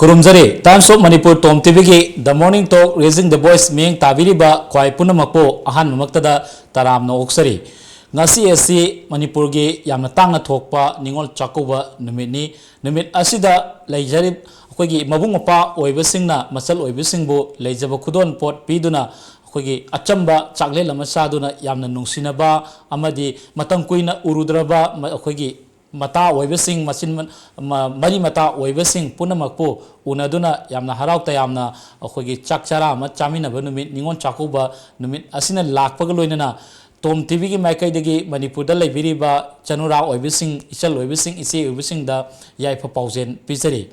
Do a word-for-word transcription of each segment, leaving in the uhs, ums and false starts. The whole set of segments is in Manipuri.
ꯈꯨꯔꯨꯝꯖꯔꯤ꯫ Times of Manipur Tom ꯇꯤꯚꯤꯒꯤ The Morning Talk, Raising the Voice ꯃꯤꯠꯌꯦꯡ ꯇꯥꯕꯤꯔꯤꯕ ꯈ꯭ꯋꯥꯏ ꯄꯨꯝꯅꯃꯛꯄꯨ ꯑꯍꯥꯟꯕꯃꯛꯇꯗ ꯇꯔꯥꯝꯅ ꯑꯣꯛꯆꯔꯤ꯫ ꯉꯁꯤ ꯑꯁꯤ ꯃꯅꯤꯄꯨꯔꯒꯤ ꯌꯥꯝꯅ ꯇꯥꯡꯅ ꯊꯣꯛꯄ ꯅꯤꯉꯣꯜ ꯆꯥꯛꯀꯧꯕ ꯅꯨꯃꯤꯠꯅꯤ꯫ ꯅꯨꯃꯤꯠ ꯑꯁꯤꯗ ꯂꯩꯖꯔꯤꯕ ꯑꯩꯈꯣꯏꯒꯤ ꯃꯕꯨꯡ ꯃꯧꯄ꯭ꯋꯥ ꯑꯣꯏꯕꯁꯤꯡꯅ ꯃꯆꯜ ꯑꯣꯏꯕꯁꯤꯡꯕꯨ ꯂꯩꯖꯕ ꯈꯨꯗꯣꯜꯄꯣꯠ ꯄꯤꯗꯨꯅ ꯑꯩꯈꯣꯏꯒꯤ ꯑꯆꯝꯕ ꯆꯥꯛꯂꯦꯟ ꯑꯃ ꯆꯥꯗꯨꯅ ꯌꯥꯝꯅ ꯅꯨꯡꯁꯤꯅꯕ ꯑꯃꯗꯤ ꯃꯇꯝ ꯀꯨꯏꯅ ꯎꯔꯨꯗ꯭ꯔꯕ ꯃ-, ꯑꯩꯈꯣꯏꯒꯤ ꯃꯇꯥ ꯑꯣꯏꯕꯁꯤꯡ, ꯃꯆꯤꯟ ꯃ-, ꯃ-, ꯃꯔꯤ ꯃꯇꯥ ꯑꯣꯏꯕꯁꯤꯡ ꯄꯨꯝꯅꯃꯛꯄꯨ ꯎꯅꯗꯨꯅ ꯌꯥꯝꯅ ꯍꯔꯥꯎ ꯇꯌꯥꯝꯅ ꯑꯩꯈꯣꯏꯒꯤ ꯆꯥꯛ ꯆꯔꯥ ꯑꯃ ꯆꯥꯃꯤꯟꯅꯕ ꯅꯨꯃꯤꯠ, ꯅꯤꯉꯣꯜ ꯆꯥꯛꯀꯧꯕ ꯅꯨꯃꯤꯠ ꯑꯁꯤꯅ ꯂꯥꯛꯄꯒ ꯂꯣꯏꯅꯅ ꯇꯣꯝ ꯇꯤꯚꯤꯒꯤ ꯃꯥꯏꯀꯩꯗꯒꯤ ꯃꯅꯤꯄꯨꯔꯗ ꯂꯩꯕꯤꯔꯤꯕ ꯆꯅꯨꯔꯥ ꯑꯣꯏꯕꯁꯤꯡ, ꯏꯆꯜ ꯑꯣꯏꯕꯁꯤꯡ, ꯏꯆꯦ ꯑꯣꯏꯕꯁꯤꯡꯗ ꯌꯥꯏꯐ ꯄꯥꯎꯖꯦꯜ ꯄꯤꯖꯔꯤ꯫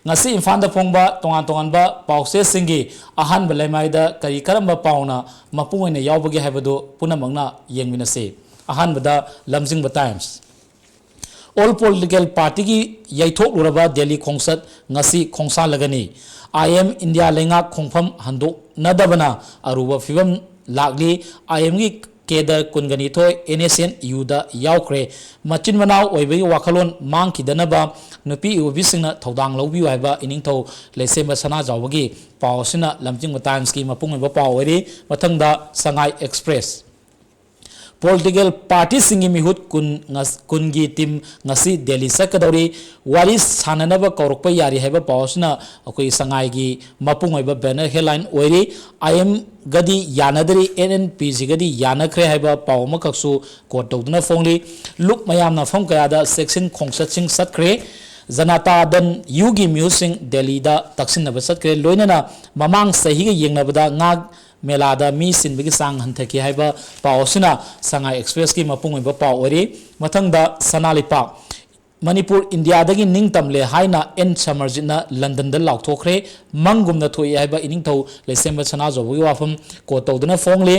ꯉꯁꯤ ꯏꯝꯐꯥꯜꯗ ꯐꯣꯡꯕ ꯇꯣꯉꯥꯟ ꯇꯣꯉꯥꯟꯕ ꯄꯥꯎꯆꯦꯁꯤꯡꯒꯤ ꯑꯍꯥꯟꯕ ꯂꯩꯃꯥꯏꯗ ꯀꯔꯤ ꯀꯔꯝꯕ ꯄꯥꯎꯅ ꯃꯄꯨꯡ ꯑꯣꯏꯅ ꯌꯥꯎꯕꯒꯦ ꯍꯥꯏꯕꯗꯨ ꯄꯨꯝꯅꯃꯛꯅ ꯌꯦꯡꯃꯤꯟꯅꯁꯤ꯫ ꯑꯍꯥꯟꯕꯗ ꯂꯝꯖꯤꯡꯕ ꯇꯥꯏꯝꯁ꯫ All political partyꯒꯤ ꯌꯩꯊꯣꯛꯂꯨꯔꯕ ꯗꯦꯜꯂꯤ ꯈꯣꯡꯆꯠ ꯉꯁꯤ ꯈꯣꯡꯁꯥꯜꯂꯒꯅꯤ꯫ ꯑꯥꯏ ꯑꯦꯝ ꯏꯟꯗꯤꯌꯥ ꯂꯩꯉꯥꯛ ꯈꯣꯡꯐꯝ ꯍꯟꯗꯣꯛꯅꯗꯕꯅ ꯑꯔꯨꯕ ꯐꯤꯕꯝ ꯂꯥꯛꯂꯤ꯫ ꯑꯥꯏ ꯑꯦꯝꯒꯤ ꯀꯦꯗꯔ ꯀꯨꯟꯒ ꯅꯤꯊꯣꯏ ꯑꯦꯟ ꯑꯦꯁ ꯑꯦꯟ ꯌꯨꯗ ꯌꯥꯎꯈ꯭ꯔꯦ꯫ ꯃꯆꯤꯟ ꯃꯅꯥꯎ ꯑꯣꯏꯕꯒꯤ ꯋꯥꯈꯜꯂꯣꯟ ꯃꯥꯡꯈꯤꯗꯅꯕ ꯅꯨꯄꯤ ꯑꯣꯏꯕꯤꯁꯤꯡꯅ ꯊꯧꯗꯥꯡ ꯂꯧꯕꯤꯌꯨ ꯍꯥꯏꯕ ꯏꯅꯤꯡꯊꯧ ꯂꯩꯁꯦꯝꯕ ꯁꯅꯥꯖꯥꯎꯕꯒꯤ ꯄꯥꯎ ꯑꯁꯤꯅ ꯂꯝꯖꯤꯡꯕ ꯇꯥꯏꯝꯁꯀꯤ ꯃꯄꯨꯡ ꯑꯣꯏꯕ ꯄꯥꯎ ꯑꯣꯏꯔꯤ꯫ ꯃꯊꯪꯗ ꯁꯉꯥꯏ ꯑꯦꯛꯁꯄ꯭ꯔꯦꯁ꯫ ꯄꯣꯂꯤꯇꯤꯀꯦꯜ ꯄꯥꯔꯇꯤꯁꯤꯡꯒꯤ ꯃꯤꯍꯨꯠ ꯀꯨꯟ ꯉꯁ-, ꯀꯨꯟꯒꯤ ꯇꯤꯝ ꯉꯁꯤ ꯗꯦꯜꯂꯤ ꯆꯠꯀꯗꯧꯔꯤ꯫ ꯋꯥꯔꯤ ꯁꯥꯟꯅꯅꯕ ꯀꯧꯔꯛꯄ ꯌꯥꯔꯤ ꯍꯥꯏꯕ ꯄꯥꯎ ꯑꯁꯤꯅ ꯑꯩꯈꯣꯏꯒꯤ ꯁꯉꯥꯏꯒꯤ ꯃꯄꯨꯡ ꯑꯣꯏꯕ ꯕꯦꯅꯔ ꯍꯦꯗꯂꯥꯏꯟ ꯑꯣꯏꯔꯤ꯫ ꯑꯥꯏ ꯑꯦꯝꯒꯗꯤ ꯌꯥꯅꯗ꯭ꯔꯤ, ꯑꯦꯟ ꯑꯦꯟ ꯄꯤꯁꯤꯒꯗꯤ ꯌꯥꯅꯈ꯭ꯔꯦ ꯍꯥꯏꯕ ꯄꯥꯎ ꯑꯃꯈꯛꯁꯨ ꯀꯣꯠ ꯇꯧꯗꯨꯅ ꯐꯣꯡꯂꯤ꯫ ꯂꯨꯞ ꯃꯌꯥꯝ ꯅꯐꯝ ꯀꯌꯥꯗ ꯆꯦꯛꯁꯤꯟ ꯈꯣꯡꯆꯠꯁꯤꯡ ꯆꯠꯈ꯭ꯔꯦ꯫ ꯖꯅꯇꯥ ꯗꯟ ꯌꯨꯒꯤ ꯃꯤꯍꯨꯠꯁꯤꯡ ꯗꯦꯜꯂꯤꯗ ꯇꯛꯁꯤꯟꯅꯕ ꯆꯠꯈ꯭ꯔꯦ꯫ ꯂꯣꯏꯅꯅ ꯃꯃꯥꯡ ꯆꯍꯤꯒ ꯌꯦꯡꯅꯕꯗ ꯉꯥ ꯃꯦꯂꯥꯗ ꯃꯤ ꯁꯤꯟꯕꯒꯤ ꯆꯥꯡ ꯍꯟꯊꯈꯤ ꯍꯥꯏꯕ ꯄꯥꯎ ꯑꯁꯤꯅ ꯁꯉꯥꯏ ꯑꯦꯛꯁꯄ꯭ꯔꯦꯁꯀꯤ ꯃꯄꯨꯡ ꯑꯣꯏꯕ ꯄꯥꯎ ꯑꯣꯏꯔꯤ꯫ ꯃꯊꯪꯗ ꯁꯅꯥ ꯂꯩꯄꯥꯛ꯫ ꯃꯅꯤꯄꯨꯔ ꯏꯟꯗꯤꯌꯥꯗꯒꯤ ꯅꯤꯡꯇꯝꯂꯦ ꯍꯥꯏꯅ ꯑꯦꯟ ꯁꯃꯔꯖꯤꯠꯅ ꯂꯟꯗꯟꯗ ꯂꯥꯎꯊꯣꯛꯈ꯭ꯔꯦ꯫ ꯃꯪꯒꯨꯝꯅ ꯊꯣꯛꯏ ꯍꯥꯏꯕ ꯏꯅꯤꯡꯊꯧ ꯂꯩꯁꯦꯝꯕ ꯁꯅꯥꯖꯥꯎꯕꯒꯤ ꯋꯥꯐꯝ ꯀꯣꯠ ꯇꯧꯗꯨꯅ ꯐꯣꯡꯂꯤ꯫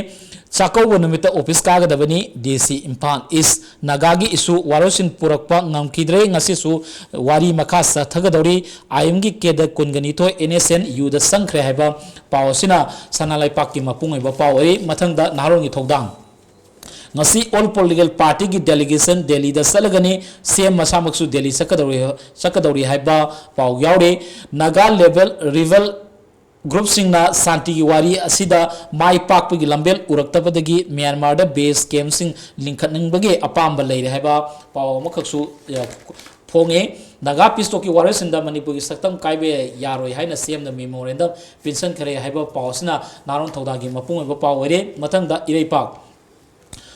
ꯆꯥꯛꯀꯧꯕ ꯅꯨꯃꯤꯠꯇ ꯑꯣꯐꯤꯁ ꯀꯥꯒꯗꯕꯅꯤ꯫ ꯗꯤ ꯁꯤ ꯏꯝꯐꯥꯜ ꯏꯁ꯫ ꯅꯥꯒꯥꯒꯤ ꯏꯁꯨ ꯋꯥꯔꯣꯏꯁꯤꯟ ꯄꯨꯔꯛꯄ ꯉꯝꯈꯤꯗ꯭ꯔꯦ꯫ ꯉꯁꯤꯁꯨ ꯋꯥꯔꯤ ꯃꯈꯥ ꯆꯠꯊꯒꯗꯧꯔꯤ꯫ ꯑꯥꯏ ꯑꯦꯝꯒꯤ ꯀꯦꯗꯔ ꯀꯨꯟꯒ ꯅꯤꯊꯣꯏ ꯑꯦꯟ ꯑꯦꯁ ꯑꯦꯟ ꯌꯨꯗ ꯆꯪꯈ꯭ꯔꯦ ꯍꯥꯏꯕ ꯄꯥꯎ ꯑꯁꯤꯅ ꯁꯅꯥ ꯂꯩꯄꯥꯛꯀꯤ ꯃꯄꯨꯡ ꯑꯣꯏꯕ ꯄꯥꯎ ꯑꯣꯏꯔꯤ꯫ ꯃꯊꯪꯗ ꯅꯍꯥꯔꯣꯜꯒꯤ ꯊꯧꯗꯥꯡ꯫ ꯉꯁꯤ All Political Partyꯒꯤ delegation ꯗꯦꯜꯂꯤꯗ ꯆꯠꯂꯒꯅꯤ꯫ ꯁꯤ ꯑꯦꯝ ꯃꯁꯥꯃꯛꯁꯨ ꯗꯦꯜꯂꯤ ꯆꯠꯀꯗꯧꯔꯤ, ꯆꯠꯀꯗꯧꯔꯤ ꯍꯥꯏꯕ ꯄꯥꯎ ꯌꯥꯎꯔꯤ꯫ ꯅꯥꯒꯥ ꯂꯦꯕꯦꯜ ꯔꯤꯕꯦꯜ ꯒ꯭ꯔꯨꯞꯁꯤꯡꯅ ꯁꯥꯟꯇꯤꯒꯤ ꯋꯥꯔꯤ ꯑꯁꯤꯗ ꯃꯥꯏ ꯄꯥꯛꯄꯒꯤ ꯂꯝꯕꯦꯜ ꯎꯔꯛꯇꯕꯗꯒꯤ ꯃ꯭ꯌꯥꯟꯃꯥꯔꯗ base campꯁꯤꯡ ꯂꯤꯡꯈꯠꯅꯤꯡꯕꯒꯤ ꯑꯄꯥꯝꯕ ꯂꯩꯔꯦ ꯍꯥꯏꯕ ꯄꯥꯎ ꯑꯃꯈꯛꯁꯨ, ꯑ, ꯐꯣꯡꯉꯦ꯫ ꯅꯥꯒꯥ peace talkꯀꯤ ꯋꯥꯔꯣꯏꯁꯤꯟꯗ ꯃꯅꯤꯄꯨꯔꯒꯤ ꯁꯛꯇꯝ ꯀꯥꯏꯕ ꯌꯥꯔꯣꯏ ꯍꯥꯏꯅ ꯁꯤ ꯑꯦꯝꯗ memorandum ꯄꯤꯟꯁꯤꯟꯈ꯭ꯔꯦ ꯍꯥꯏꯕ ꯄꯥꯎ ꯑꯁꯤꯅ ꯅꯍꯥꯔꯣꯜ ꯊꯧꯗꯥꯡꯒꯤ ꯃꯄꯨꯡ ꯑꯣꯏꯕ ꯄꯥꯎ ꯑꯣꯏꯔꯦ꯫ ꯃꯊꯪꯗ ꯏꯔꯩꯄꯥꯛ꯫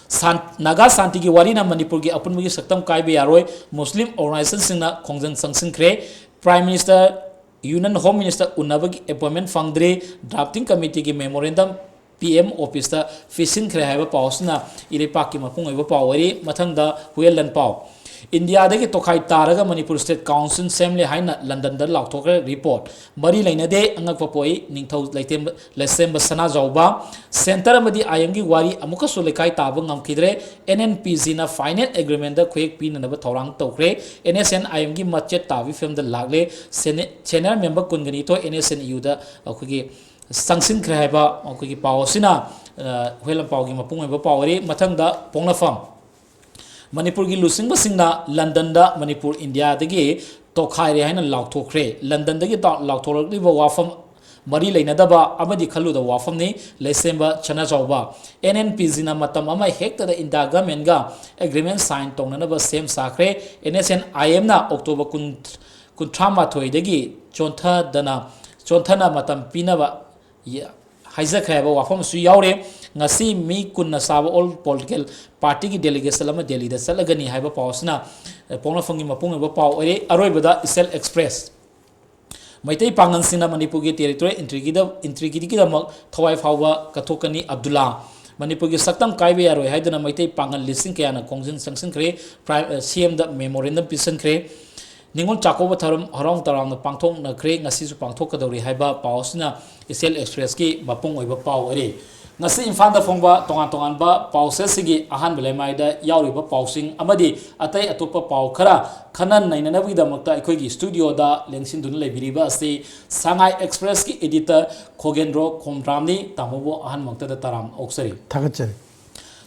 ꯁꯥꯟ-, ꯅꯥꯒꯥ ꯁꯥꯟꯇꯤꯒꯤ ꯋꯥꯔꯤꯅ ꯃꯅꯤꯄꯨꯔꯒꯤ ꯑꯄꯨꯟꯕꯒꯤ ꯁꯛꯇꯝ ꯀꯥꯏꯕ ꯌꯥꯔꯣꯏ, ꯃꯨꯁꯂꯤꯝ organizationꯁꯤꯡꯅ ꯈꯣꯡꯖꯪ ꯆꯪꯁꯤꯟꯈ꯭ꯔꯦ, Prime Minister, Union Home Minister ꯎꯅꯕꯒꯤ appointment ꯐꯪꯗ꯭ꯔꯤ, drafting committeeꯒꯤ memorandum P M officeꯇ ꯄꯤꯁꯤꯟꯈ꯭ꯔꯦ ꯍꯥꯏꯕ ꯄꯥꯎ ꯑꯁꯤꯅ ꯏꯔꯩꯄꯥꯛꯀꯤ ꯃꯄꯨꯡ ꯑꯣꯏꯕ ꯄꯥꯎ ꯑꯣꯏꯔꯤ꯫ ꯃꯊꯪꯗ ꯍꯨꯌꯦꯟꯂꯟ ꯄꯥꯎ꯫ ꯏꯟꯗꯤꯌꯥꯗꯒꯤ ꯇꯣꯈꯥꯏ ꯇꯥꯔꯒ ꯃꯅꯤꯄꯨꯔ State Council ꯁꯦꯝꯂꯦ ꯍꯥꯏꯅ ꯂꯟꯗꯟꯗ ꯂꯥꯎꯊꯣꯛꯈ꯭ꯔꯦ report꯫ ꯃꯔꯤ ꯂꯩꯅꯗꯦ ꯑꯉꯛꯄ ꯄꯣꯛꯏ ꯅꯤꯡꯊꯧ ꯂꯩꯇꯦꯝꯕ-, ꯂꯩꯁꯦꯝꯕ ꯁꯅꯥꯖꯥꯎꯕ꯫ Centre ꯑꯃꯗꯤ I M ꯒꯤ ꯋꯥꯔꯤ ꯑꯃꯨꯛꯀꯁꯨ ꯂꯩꯈꯥꯏ ꯇꯥꯕ ꯉꯝꯈꯤꯗ꯭ꯔꯦ꯫ N N P Gꯅ final agreementꯗ ꯈꯨꯌꯦꯛ ꯄꯤꯅꯅꯕ ꯊꯧꯔꯥꯡ ꯇꯧꯈ꯭ꯔꯦ꯫ N S N I M ꯒꯤ ꯃꯆꯦꯠ ꯇꯥꯕꯒꯤ ꯐꯤꯕꯝꯗ ꯂꯥꯛꯂꯦ꯫ Seni-, senior member ꯀꯨꯟꯒ ꯅꯤꯊꯣꯏ N S N U ꯗ ꯑꯩꯈꯣꯏꯒꯤ ꯆꯪꯁꯤꯟꯈ꯭ꯔꯦ ꯍꯥꯏꯕ ꯑꯩꯈꯣꯏꯒꯤ ꯄꯥꯎ ꯑꯁꯤꯅ, ꯑ, ꯍꯨꯌꯦꯟꯂꯟ ꯄꯥꯎꯒꯤ ꯃꯄꯨꯡ ꯑꯣꯏꯕ ꯄꯥꯎ ꯑꯣꯏꯔꯤ꯫ ꯃꯊꯪꯗ ꯄꯣꯛꯅꯐꯝ꯫ ꯃꯅꯤꯄꯨꯔꯒꯤ ꯂꯨꯆꯤꯡꯕꯁꯤꯡꯅ ꯂꯟꯗꯟꯗ ꯃꯅꯤꯄꯨꯔ ꯏꯟꯗꯤꯌꯥꯗꯒꯤ ꯇꯣꯈꯥꯏꯔꯦ ꯍꯥꯏꯅ ꯂꯥꯎꯊꯣꯛꯈ꯭ꯔꯦ꯫ ꯂꯟꯗꯟꯗꯒꯤ ꯇꯥ-, ꯂꯥꯎꯊꯣꯔꯛꯂꯤꯕ ꯋꯥꯐꯝ ꯃꯔꯤ ꯂꯩꯅꯗꯕ ꯑꯃꯗꯤ ꯈꯜꯂꯨꯗꯕ ꯋꯥꯐꯝꯅꯤ꯫ ꯂꯩꯁꯦꯝꯕ ꯁꯅꯥꯖꯥꯎꯕ꯫ N N P Gꯅ ꯃꯇꯝ ꯑꯃ ꯍꯦꯛꯇꯗ ꯏꯟꯗꯤꯌꯥ governmentꯒ agreement sign ꯇꯧꯅꯅꯕ ꯁꯦꯝ ꯁꯥꯈ꯭ꯔꯦ꯫ N S N I Mꯅ October ꯀꯨꯟ, ꯀꯨꯟꯊ꯭ꯔꯥ ꯃꯥꯊꯣꯏꯗꯒꯤ ꯆꯣꯟꯊꯗꯅ, ꯆꯣꯟꯊꯅ ꯃꯇꯝ ꯄꯤꯅꯕ ꯌ-, ꯍꯥꯏꯖꯈ꯭ꯔꯦ ꯍꯥꯏꯕ ꯋꯥꯐꯝ ꯑꯃꯁꯨ ꯌꯥꯎꯔꯦ꯫ ꯉꯁꯤ ꯃꯤ ꯀꯨꯟꯅ ꯆꯥꯕ All Political Partyꯒꯤ delegation ꯑꯃ ꯗꯦꯜꯂꯤꯗ ꯆꯠꯂꯒꯅꯤ ꯍꯥꯏꯕ ꯄꯥꯎ ꯑꯁꯤꯅ, ꯑ, ꯄꯣꯛꯅꯐꯝꯒꯤ ꯃꯄꯨꯡ ꯑꯣꯏꯕ ꯄꯥꯎ ꯑꯣꯏꯔꯦ꯫ ꯑꯔꯣꯏꯕꯗ ꯏꯆꯦꯜ Express꯫ ꯃꯩꯇꯩ ꯄꯥꯉꯜꯁꯤꯡꯅ ꯃꯅꯤꯄꯨꯔꯒꯤ territorial integrityꯗ-, integrityꯒꯤꯗꯃꯛ ꯊꯋꯥꯏ ꯐꯥꯎꯕ ꯀꯠꯊꯣꯛꯀꯅꯤ, ꯑꯕꯗꯨꯜꯂꯥ꯫ ꯃꯅꯤꯄꯨꯔꯒꯤ ꯁꯛꯇꯝ ꯀꯥꯏꯕ ꯌꯥꯔꯣꯏ ꯍꯥꯏꯗꯨꯅ ꯃꯩꯇꯩ ꯄꯥꯉꯜ ꯂꯤꯁꯤꯡ ꯀꯌꯥꯅ ꯈꯣꯡꯖꯪ ꯆꯪꯁꯤꯟꯈ꯭ꯔꯦ, ꯄ꯭ꯔꯥꯏ-, ꯑ, ꯁꯤ ꯑꯦꯝꯗ memorandum ꯄꯤꯁꯤꯟꯈ꯭ꯔꯦ꯫ ꯅꯤꯉꯣꯜ ꯆꯥꯛꯀꯧꯕ ꯊꯧꯔꯝ ꯍꯔꯥꯎ ꯇꯔꯥꯝꯅ ꯄꯥꯡꯊꯣꯛꯅꯈ꯭ꯔꯦ, ꯉꯁꯤꯁꯨ ꯄꯥꯡꯊꯣꯛꯀꯗꯧꯔꯤ ꯍꯥꯏꯕ ꯄꯥꯎ ꯑꯁꯤꯅ ꯏꯆꯦꯜ Expressꯀꯤ ꯃꯄꯨꯡ ꯑꯣꯏꯕ ꯄꯥꯎ ꯑꯣꯏꯔꯤ꯫ ꯉꯁꯤ ꯏꯝꯐꯥꯜꯗ ꯐꯣꯡꯕ ꯇꯣꯉꯥꯟ ꯇꯣꯉꯥꯟꯕ ꯄꯥꯎꯆꯦꯁꯤꯡꯒꯤ ꯑꯍꯥꯟꯕ ꯂꯩꯃꯥꯏꯗ ꯌꯥꯎꯔꯤꯕ ꯄꯥꯎꯁꯤꯡ ꯑꯃꯗꯤ ꯑꯇꯩ ꯑꯇꯣꯞꯄ ꯄꯥꯎ ꯈꯔ ꯈꯟꯅ ꯅꯩꯅꯅꯕꯒꯤꯗꯃꯛꯇ ꯑꯩꯈꯣꯏꯒꯤ studioꯗ ꯂꯦꯡꯁꯤꯟꯗꯨꯅ ꯂꯩꯕꯤꯔꯤꯕ ꯑꯁꯤ ꯁꯉꯥꯏ Expressꯀꯤ editor ꯈꯣꯒꯦꯟꯗ꯭ꯔꯣ ꯈꯣꯝꯗ꯭ꯔꯥꯝꯅꯤ꯫ ꯇꯥꯃꯣꯕꯨ ꯑꯍꯥꯟꯕꯃꯛꯇꯗ ꯇꯔꯥꯝ ꯑꯣꯛꯆꯔꯤ꯫ ꯊꯥꯒꯠꯆꯔꯤ꯫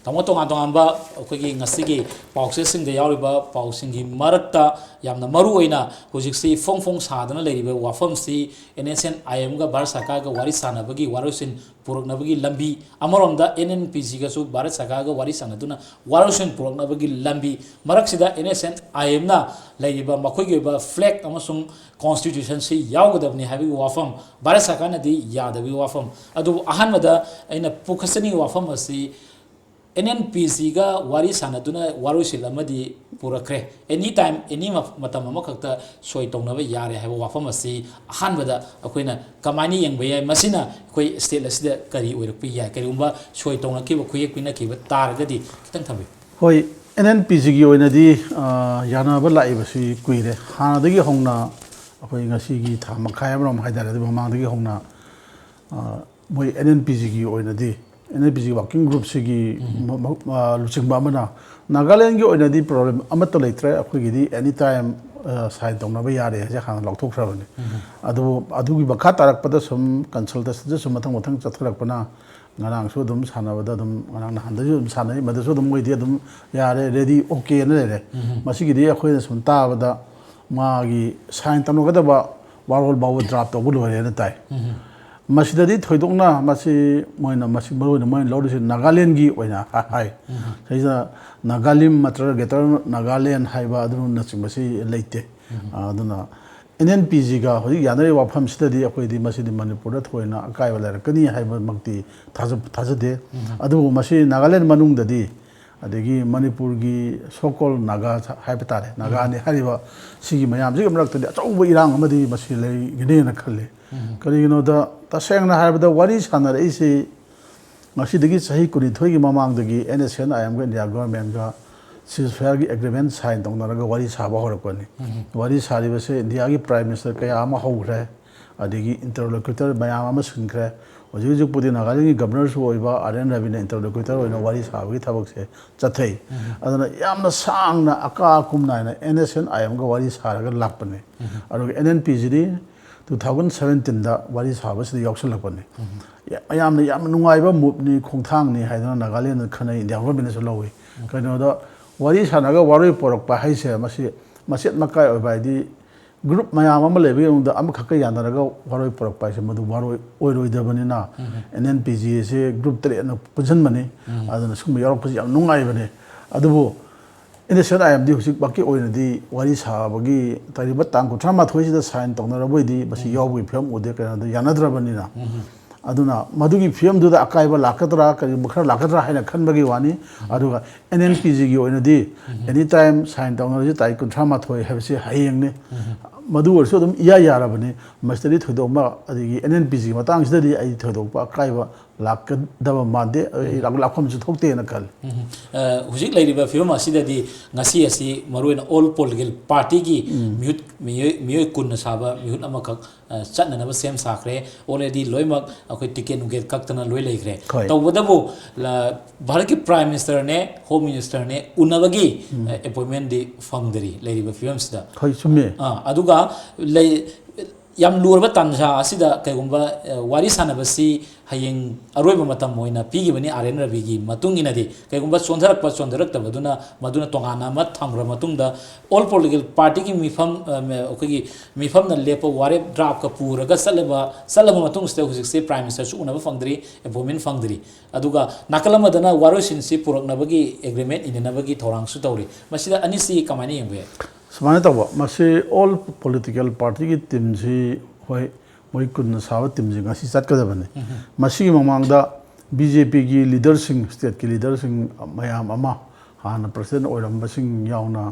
ꯇꯥꯃꯣ, ꯇꯣꯉꯥꯟ ꯇꯣꯉꯥꯟꯕ ꯑꯩꯈꯣꯏꯒꯤ ꯉꯁꯤꯒꯤ ꯄꯥꯎꯆꯦꯁꯤꯡꯗ ꯌꯥꯎꯔꯤꯕ ꯄꯥꯎꯁꯤꯡꯒꯤ ꯃꯔꯛꯇ ꯌꯥꯝꯅ ꯃꯔꯨ ꯑꯣꯏꯅ ꯍꯧꯖꯤꯛꯁꯤ ꯐꯣꯡ ꯐꯣꯡ ꯁꯥꯗꯅ ꯂꯩꯔꯤꯕ ꯋꯥꯐꯝꯁꯤ, and S N I ꯑꯦꯝꯒ Bharat ꯁꯔꯀꯥꯔꯒ ꯋꯥꯔꯤ ꯁꯥꯟꯅꯕꯒꯤ ꯋꯥꯔꯣꯏꯁꯤꯟ ꯄꯨꯔꯛꯅꯕꯒꯤ ꯂꯝꯕꯤ, ꯑꯃꯔꯣꯝꯗ ꯑꯦꯟ ꯑꯦꯟ ꯄꯤ ꯖꯤꯒꯁꯨ ꯚꯥꯔꯠ ꯁꯔꯀꯥꯔꯒ ꯋꯥꯔꯤ ꯁꯥꯟꯅꯗꯨꯅ ꯋꯥꯔꯣꯏꯁꯤꯟ ꯄꯨꯔꯛꯅꯕꯒꯤ ꯂꯝꯕꯤ, ꯃꯔꯛꯁꯤꯗ ꯑꯦꯟ ꯑꯦꯁ ꯑꯦꯟ ꯑꯥꯏ ꯑꯦꯝꯅ ꯂꯩꯔꯤꯕ ꯃꯈꯣꯏꯒꯤ ꯑꯣꯏꯕ ꯐ꯭ꯂꯦꯒ ꯑꯃꯁꯨꯡ ꯀꯣꯟꯁꯇꯤꯇ꯭ꯌꯨꯁꯟꯁꯤ ꯌꯥꯎꯒꯗꯕꯅꯤ ꯍꯥꯏꯕꯒꯤ ꯋꯥꯐꯝ, ꯚꯥꯔꯠ ꯁꯔꯀꯥꯔꯅꯗꯤ ꯌꯥꯗꯕꯒꯤ ꯋꯥꯐꯝ꯫ ꯑꯗꯨꯕꯨ ꯑꯍꯥꯟꯕꯗ ꯑꯩꯅ ꯄꯨꯈꯠꯆꯅꯤꯡꯉꯤ ꯋꯥꯐꯝ ꯑꯁꯤ, ꯑꯦꯟ ꯑꯦꯟ ꯄꯤ ꯖꯤꯒ ꯋꯥꯔꯤ ꯁꯥꯟꯅꯗꯨꯅ ꯋꯥꯔꯣꯏꯁꯤꯟ ꯑꯃꯗꯤ ꯄꯨꯔꯛꯈ꯭ꯔꯦ꯫ ꯑꯦꯅꯤ ꯇꯥꯏꯝ, ꯑꯦꯅꯤ ꯃꯇꯝ ꯑꯃꯈꯛꯇ ꯁꯣꯏ ꯇꯧꯅꯕ ꯌꯥꯔꯦ ꯍꯥꯏꯕ ꯋꯥꯐꯝ ꯑꯁꯤ ꯑꯍꯥꯟꯕꯗ ꯑꯩꯈꯣꯏꯅ ꯀꯃꯥꯏꯅ ꯌꯦꯡꯕ ꯌꯥꯏ? ꯃꯁꯤꯅ ꯑꯩꯈꯣꯏ ꯁ꯭ꯇꯦꯠ ꯑꯁꯤꯗ ꯀꯔꯤ ꯑꯣꯏꯔꯛꯄ ꯌꯥꯏ? ꯀꯔꯤꯒꯨꯝꯕ ꯁꯣꯏ ꯇꯧꯅꯈꯤꯕ, ꯈꯨꯌꯦꯛ ꯄꯤꯅꯈꯤꯕ ꯇꯥꯔꯒꯗꯤ ꯈꯤꯇꯪ ꯊꯝꯕꯤꯌꯨ꯫ ꯍꯣꯏ, ꯑꯦꯟ ꯑꯦꯟ ꯄꯤ ꯖꯤꯒꯤ ꯑꯣꯏꯅꯗꯤ, ꯑ, ꯌꯥꯅꯕ ꯂꯥꯛꯏꯕꯁꯤ ꯀꯨꯏꯔꯦ꯫ ꯍꯥꯟꯅꯗꯒꯤ ꯍꯧꯅ ꯑꯩꯈꯣꯏ ꯉꯁꯤꯒꯤ ꯊꯥ ꯃꯈꯥꯏ ꯑꯃꯔꯣꯝ ꯍꯥꯏꯇꯥꯔꯦ, ꯑꯗꯨ ꯃꯃꯥꯡꯗꯒꯤ ꯍꯧꯅ, ꯑ, ꯃꯣꯏ ꯑꯦꯟ ꯑꯦꯟ ꯄꯤ ꯖꯤꯒꯤ ꯑꯣꯏꯅꯗꯤ, N N P G working ꯒ꯭ꯔꯨꯞꯁꯤꯒꯤ ꯃ-, ꯃ-, ꯑ, ꯂꯨꯆꯤꯡꯕ ꯑꯃꯅ ꯅꯥꯒꯥꯂꯦꯟꯒꯤ ꯑꯣꯏꯅꯗꯤ ꯄ꯭ꯔꯣꯕ꯭ꯂꯦꯝ ꯑꯃꯠꯇ ꯂꯩꯇ꯭ꯔꯦ, ꯑꯩꯈꯣꯏꯒꯤꯗꯤ ꯑꯦꯅꯤ ꯇꯥꯏꯝ, ꯑ, ꯁꯥꯏꯟ ꯇꯧꯅꯕ ꯌꯥꯔꯦ ꯍꯥꯏꯁꯦ ꯍꯥꯟꯅ ꯂꯥꯎꯊꯣꯛꯈ꯭ꯔꯕꯅꯤ꯫ ꯑꯗꯨꯕꯨ ꯑꯗꯨꯒꯤ ꯃꯈꯥ ꯇꯥꯔꯛꯄꯗ ꯁꯨꯝ ꯀꯟꯁꯜꯇꯦꯁꯟꯗ ꯁꯨꯝ ꯃꯊꯪ ꯃꯊꯪ ꯆꯠꯊꯔꯛꯄꯅ, ꯉꯔꯥꯡꯁꯨ ꯑꯗꯨꯝ ꯁꯥꯟꯅꯕꯗ ꯑꯗꯨꯝ, ꯉꯔꯥꯡ ꯅꯍꯥꯟꯗꯁꯨ ꯑꯗꯨꯝ ꯁꯥꯟꯅꯩ, ꯃꯗꯨꯁꯨ ꯑꯗꯨꯝ ꯃꯣꯏꯗꯤ ꯑꯗꯨꯝ ꯌꯥꯔꯦ, ꯔꯦꯗꯤ, ꯑꯣꯀꯦꯅ ꯂꯩꯔꯦ꯫ ꯃꯁꯤꯒꯤꯗꯤ ꯑꯩꯈꯣꯏꯅ ꯁꯨꯝ ꯇꯥꯕꯗ ꯃꯥꯒꯤ ꯁꯥꯏꯟ ꯇꯧꯅꯒꯗꯕ ꯋꯥꯔꯣꯜ ꯐꯥꯎꯕ ꯗ꯭ꯔꯥꯐ ꯇꯧꯕ ꯂꯣꯏꯔꯦꯅ ꯇꯥꯏ꯫ ꯃꯁꯤꯗꯗꯤ ꯊꯣꯏꯗꯣꯛꯅ ꯃꯁꯤ ꯃꯣꯏꯅ, ꯃꯁꯤ ꯃꯔꯨ ꯑꯣꯏꯅ ꯃꯣꯏꯅ ꯂꯧꯔꯤꯁꯤ ꯅꯥꯒꯥꯂꯦꯟꯒꯤ ꯑꯣꯏꯅ ꯍꯥꯏ꯫ ꯁꯤꯗꯩꯁꯤꯗ ꯅꯥꯒꯥꯂꯤꯝ ꯅꯠꯇ꯭ꯔꯒ ꯒ꯭ꯔꯦꯇꯔ ꯅꯥꯒꯥꯂꯦꯟ ꯍꯥꯏꯕ ꯑꯗꯨꯅꯆꯤꯡꯕꯁꯤ ꯂꯩꯇꯦ꯫ ꯑꯗꯨꯅ ꯑꯦꯟ ꯑꯦꯟ ꯄꯤ ꯖꯤꯒ ꯍꯧꯖꯤꯛ ꯌꯥꯅꯔꯤꯕ ꯋꯥꯐꯝꯁꯤꯗꯗꯤ ꯑꯩꯈꯣꯏꯗꯤ ꯃꯁꯤꯗꯤ ꯃꯅꯤꯄꯨꯔꯗ ꯊꯣꯏꯅ ꯑꯀꯥꯏꯕ ꯂꯩꯔꯛꯀꯅꯤ ꯍꯥꯏꯕꯃꯛꯇꯤ ꯊꯥꯖ-, ꯊꯥꯖꯗꯦ꯫ ꯑꯗꯨꯕꯨ ꯃꯁꯤ ꯅꯥꯒꯥꯂꯦꯟ ꯃꯅꯨꯡꯗꯗꯤ, ꯑꯗꯒꯤ ꯃꯅꯤꯄꯨꯔꯒꯤ so called ꯅꯥꯒꯥ ꯍꯥꯏꯕ ꯇꯥꯔꯦ, ꯅꯥꯒꯥꯅꯤ ꯍꯥꯏꯔꯤꯕ ꯁꯤꯒꯤ ꯃꯌꯥꯝꯁꯤꯒꯤ ꯃꯔꯛꯇꯗꯤ ꯑꯆꯧꯕ ꯏꯔꯥꯡ ꯑꯃꯗꯤ ꯃꯁꯤ ꯂꯩꯒꯅꯦꯅ ꯈꯜꯂꯤ꯫ ꯀꯔꯤꯒꯤꯅꯣꯗ, ꯇꯁꯦꯡꯅ ꯍꯥꯏꯔꯕꯗ, ꯋꯥꯔꯤ ꯁꯥꯟꯅꯔꯛꯏꯁꯤ ꯉꯁꯤꯗꯒꯤ ꯆꯍꯤ ꯀꯨꯟꯅꯤꯊꯣꯏꯒꯤ ꯃꯃꯥꯡꯗꯒꯤ ꯑꯦꯟ ꯑꯦꯁ ꯑꯦꯟ ꯑꯥꯏ ꯑꯦꯝꯒ ꯏꯟꯗꯤꯌꯥ ꯒꯣꯔꯃꯦꯟꯒ ceasefire ꯒꯤ ꯑꯦꯒ꯭ꯔꯤꯃꯦꯟ ꯁꯥꯏꯟ ꯇꯧꯅꯔꯒ ꯋꯥꯔꯤ ꯁꯥꯕ ꯍꯧꯔꯛꯄꯅꯤ꯫ ꯋꯥꯔꯤ ꯁꯥꯔꯤꯕꯁꯦ ꯏꯟꯗꯤꯌꯥꯒꯤ ꯄ꯭ꯔꯥꯏꯝ ꯃꯤꯅꯤꯁꯇꯔ ꯀꯌꯥ ꯑꯃ ꯍꯧꯈ꯭ꯔꯦ, ꯑꯗꯒꯤ ꯏꯟꯇꯔꯂꯣꯀ꯭ꯌꯨꯇꯔ ꯃꯌꯥꯝ ꯑꯃ ꯁꯤꯟꯈ꯭ꯔꯦ꯫ ꯍꯧꯖꯤꯛ ꯍꯧꯖꯤꯛꯄꯨꯗꯤ ꯅꯥꯒꯥꯂꯦꯟꯒꯤ ꯒꯕꯔꯅꯔꯁꯨ ꯑꯣꯏꯕ ꯑꯥꯔ ꯑꯦꯟ ꯔꯕꯤꯅ ꯏꯟꯇꯔꯂꯣꯀ꯭ꯌꯨꯇꯔ ꯑꯣꯏꯅ ꯋꯥꯔꯤ ꯁꯥꯕꯒꯤ ꯊꯕꯛꯁꯦ ꯆꯠꯊꯩ꯫ ꯑꯗꯨꯅ ꯌꯥꯝꯅ ꯁꯥꯡꯅ ꯑꯀꯥ ꯑꯀꯨꯝ ꯅꯥꯏꯅ ꯑꯦꯟ ꯑꯦꯁ ꯑꯦꯟ ꯑꯥꯏ ꯑꯦꯝꯒ ꯋꯥꯔꯤ ꯁꯥꯔꯒ ꯂꯥꯛꯄꯅꯤ꯫ ꯑꯗꯨꯒ ꯑꯦꯟ ꯑꯦꯟ ꯄꯤ ꯖꯤꯗꯤ ꯇꯨ ꯊꯥꯎꯖꯟ ꯁꯕꯦꯟꯇꯤꯟꯗ ꯋꯥꯔꯤ ꯁꯥꯕꯁꯤꯗ ꯌꯥꯎꯁꯜꯂꯛꯄꯅꯤ꯫ ꯌꯥꯝꯅ ꯌꯥꯝ ꯅꯨꯡꯉꯥꯏꯕ ꯃꯨꯞꯅꯤ, ꯈꯣꯡꯊꯥꯡꯅꯤ ꯍꯥꯏꯗꯅ ꯅꯥꯒꯥꯂꯦꯟꯗ ꯈꯟꯅꯩ, ꯏꯟꯗꯤꯌꯥ ꯒꯣꯔꯃꯦꯟꯅꯁꯨ ꯂꯧꯏ꯫ ꯀꯩꯅꯣꯗ ꯋꯥꯔꯤ ꯁꯥꯟꯅꯔꯒ ꯋꯥꯔꯣꯏ ꯄꯨꯔꯛꯄ ꯍꯥꯏꯁꯦ ꯃꯁꯤ ꯃꯆꯦꯠ ꯃꯀꯥꯏ ꯑꯣꯏꯕ ꯍꯥꯏꯗꯤ, ꯒ꯭ꯔꯨꯞ ꯃꯌꯥꯝ ꯑꯃ ꯂꯩꯕꯒꯤ ꯃꯅꯨꯡꯗ ꯑꯃꯈꯛꯀ ꯌꯥꯅꯔꯒ ꯋꯥꯔꯣꯏ ꯄꯨꯔꯛꯄ ꯍꯥꯏꯁꯦ ꯃꯗꯨ ꯋꯥꯔꯣꯏ ꯑꯣꯏꯔꯣꯏꯗꯕꯅꯤꯅ, ꯑꯦꯟ ꯑꯦꯟ ꯄꯤ ꯖꯤ ꯑꯁꯤ ꯒ꯭ꯔꯨꯞ ꯇꯔꯦꯠꯅ ꯄꯨꯟꯁꯤꯟꯕꯅꯤ꯫ ꯑꯗꯨꯅ ꯁꯨꯝꯕ ꯌꯥꯎꯔꯛꯄꯁꯤ ꯌꯥꯝ ꯅꯨꯡꯉꯥꯏꯕꯅꯤ꯫ ꯑꯗꯨꯕꯨ ꯏꯟꯗꯁꯇ꯭ꯔꯤꯌꯦꯜ ꯑꯥꯏ ꯑꯦꯝꯗꯤ ꯍꯧꯖꯤꯛꯃꯛꯀꯤ ꯑꯣꯏꯅꯗꯤ ꯋꯥꯔꯤ ꯁꯥꯕꯒꯤ ꯇꯥꯔꯤꯕ ꯇꯥꯡ ꯀꯨꯟꯊ꯭ꯔꯥ ꯃꯥꯊꯣꯏꯁꯤꯗ ꯁꯥꯏꯟ ꯇꯧꯅꯔꯕꯣꯏꯗꯤ ꯃꯁꯤ ꯌꯥꯎꯕꯒꯤ ꯐꯤꯕꯝ ꯎꯗꯦ, ꯀꯩꯅꯣꯗ ꯌꯥꯅꯗ꯭ꯔꯕꯅꯤꯅ꯫ ꯑꯗꯨꯅ ꯃꯗꯨꯒꯤ ꯐꯤꯕꯝꯗꯨꯗ ꯑꯀꯥꯏꯕ ꯂꯥꯛꯀꯗ꯭ꯔꯥ, ꯀꯔꯤꯒꯨꯝꯕ ꯈꯔ ꯂꯥꯛꯀꯗ꯭ꯔꯥ ꯍꯥꯏꯅ ꯈꯟꯕꯒꯤ ꯋꯥꯅꯤ꯫ ꯑꯗꯨꯒ ꯑꯦꯟ ꯑꯦꯟ ꯄꯤ ꯖꯤꯒꯤ ꯑꯣꯏꯅꯗꯤ ꯑꯦꯅꯤ ꯇꯥꯏꯝ ꯁꯥꯏꯟ ꯇꯧꯅꯔꯁꯤ, ꯇꯥꯔꯤꯛ ꯀꯨꯟꯊ꯭ꯔꯥ ꯃꯥꯊꯣꯏ ꯍꯥꯏꯕꯁꯤ ꯍꯌꯦꯡꯅꯤ꯫ ꯃꯗꯨ ꯑꯣꯏꯔꯁꯨ ꯑꯗꯨꯝ ꯏꯌꯥ ꯌꯥꯔꯕꯅꯤ꯫ ꯃꯁꯤꯗꯗꯤ ꯊꯣꯏꯗꯣꯛꯄ, ꯑꯗꯒꯤ ꯑꯦꯟ ꯑꯦꯟ ꯄꯤ ꯖꯤꯒꯤ ꯃꯇꯥꯡꯁꯤꯗꯗꯤ ꯑꯩ ꯊꯣꯏꯗꯣꯛꯄ ꯑꯀꯥꯏꯕ ꯂꯥꯛꯀꯗꯕ ꯃꯥꯟꯗꯦ꯫ ꯑꯩ ꯂꯥꯛ-, ꯂꯥꯛꯐꯝꯁꯨ ꯊꯣꯛꯇꯦꯅ ꯈꯜꯂꯤ꯫ ꯎꯝ꯫ ꯑ, ꯍꯧꯖꯤꯛ ꯂꯩꯔꯤꯕ ꯐꯤꯕꯝ ꯑꯁꯤꯗꯗꯤ ꯉꯁꯤ ꯑꯁꯤ ꯃꯔꯨꯑꯣꯏꯅ ꯑꯣꯜ ꯄꯣꯂꯤꯇꯤꯀꯦꯜ ꯄꯥꯔꯇꯤꯒꯤ ꯃꯤꯍꯨꯠ, ꯃꯤꯑꯣꯏ, ꯃꯤꯑꯣꯏ ꯀꯨꯟꯅ ꯁꯥꯕ ꯃꯤꯍꯨꯠ ꯑꯃꯈꯛ, ꯑ, ꯆꯠꯅꯅꯕ ꯁꯦꯝ ꯁꯥꯈ꯭ꯔꯦ꯫ ꯑꯣꯜꯔꯦꯗꯤ ꯂꯣꯏꯅꯃꯛ ꯑꯩꯈꯣꯏ ꯇꯤꯀꯦꯠ ꯅꯨꯡꯀꯦꯠ ꯀꯛꯇꯅ ꯂꯣꯏ ꯂꯩꯈ꯭ꯔꯦ꯫ ꯍꯣꯏ꯫ ꯇꯧꯕꯇꯕꯨ ꯂ-, ꯚꯥꯔꯠꯀꯤ ꯄ꯭ꯔꯥꯏꯝ ꯃꯤꯅꯤꯁꯇꯔꯅꯦ, ꯍꯣꯝ ꯃꯤꯅꯤꯁꯇꯔꯅꯦ ꯎꯅꯕꯒꯤ, ꯑ, ꯑꯦꯄꯣꯏꯟꯃꯦꯟꯗꯤ ꯐꯪꯗꯔꯤ ꯂꯩꯔꯤꯕ ꯐꯤꯕꯝꯁꯤꯗ꯫ ꯍꯣꯏ, ꯆꯨꯝꯃꯦ꯫ ꯑ, ꯑꯗꯨꯒ ꯂꯩ-, ꯌꯥꯝ ꯂꯨꯔꯕ ꯇꯥꯟꯖꯥ ꯑꯁꯤꯗ ꯀꯩꯒꯨꯝꯕ, ꯑ, ꯋꯥꯔꯤ ꯁꯥꯟꯅꯕꯁꯤ ꯍꯌꯦꯡ ꯑꯔꯣꯏꯕ ꯃꯇꯝ ꯑꯣꯏꯅ ꯄꯤꯈꯤꯕꯅꯤ ꯑꯥꯔ ꯑꯦꯟ ꯔꯕꯤꯒꯤ ꯃꯇꯨꯡ ꯏꯟꯅꯗꯤ꯫ ꯀꯩꯒꯨꯝꯕ ꯆꯣꯟꯊꯔꯛꯄ ꯆꯣꯟꯊꯔꯛꯇꯕꯗꯨꯅ ꯃꯗꯨꯅ ꯇꯣꯉꯥꯟꯅ ꯑꯃ ꯊꯝꯈ꯭ꯔ ꯃꯇꯨꯡꯗ, ꯑꯣꯜ ꯄꯣꯂꯤꯇꯤꯀꯦꯜ ꯄꯥꯔꯇꯤꯒꯤ ꯃꯤꯐꯝ, ꯑ, ꯑꯩꯈꯣꯏꯒꯤ ꯃꯤꯐꯝꯅ ꯂꯦꯞꯄ ꯋꯥꯔꯦꯞ ꯗ꯭ꯔꯥꯐꯀ ꯄꯨꯔꯒ ꯆꯠꯂꯕ, ꯆꯠꯂꯕ ꯃꯇꯨꯡꯁꯤꯗ ꯍꯧꯖꯤꯛꯁꯦ ꯄ꯭ꯔꯥꯏꯝ ꯃꯤꯅꯤꯁꯇꯔꯁꯨ ꯎꯅꯕ ꯐꯪꯗ꯭ꯔꯤ, ꯑꯦꯄꯣꯏꯟꯃꯦꯟ ꯐꯪꯗ꯭ꯔꯤ꯫ ꯑꯗꯨꯒ ꯅꯥꯀꯜ ꯑꯃꯗꯅ ꯋꯥꯔꯣꯏꯁꯤꯟꯁꯤ ꯄꯨꯔꯛꯅꯕꯒꯤ ꯑꯦꯒ꯭ꯔꯤꯃꯦꯟ ꯏꯅꯅꯕꯒꯤ ꯊꯧꯔꯥꯡꯁꯨ ꯇꯧꯔꯤ꯫ ꯃꯁꯤꯗ ꯑꯅꯤꯁꯤ ꯀꯃꯥꯏꯅ ꯌꯦꯡꯕ ꯌꯥꯏ? ꯁꯨꯃꯥꯏꯅ ꯇꯧꯕ, ꯃꯁꯤ ꯑꯣꯜ ꯄꯣꯂꯤꯇꯤꯀꯦꯜ ꯄꯥꯔꯇꯤꯒꯤ ꯇꯤꯝꯁꯤ, ꯍꯣꯏ, ꯃꯣꯏ ꯀꯨꯟꯅ ꯁꯥꯕ ꯇꯤꯝꯁꯤ ꯉꯁꯤ ꯆꯠꯀꯗꯕꯅꯤ꯫ ꯃꯁꯤꯒꯤ ꯃꯃꯥꯡꯗ ꯕꯤ ꯖꯦ ꯄꯤꯒꯤ ꯂꯤꯗꯔꯁꯤꯡ, ꯁ꯭ꯇꯦꯠꯀꯤ ꯂꯤꯗꯔꯁꯤꯡ ꯃꯌꯥꯝ ꯑꯃ, ꯍꯥꯟꯅ ꯄ꯭ꯔꯁꯤꯗꯦꯟ ꯑꯣꯏꯔꯝꯕꯁꯤꯡ ꯌꯥꯎꯅ,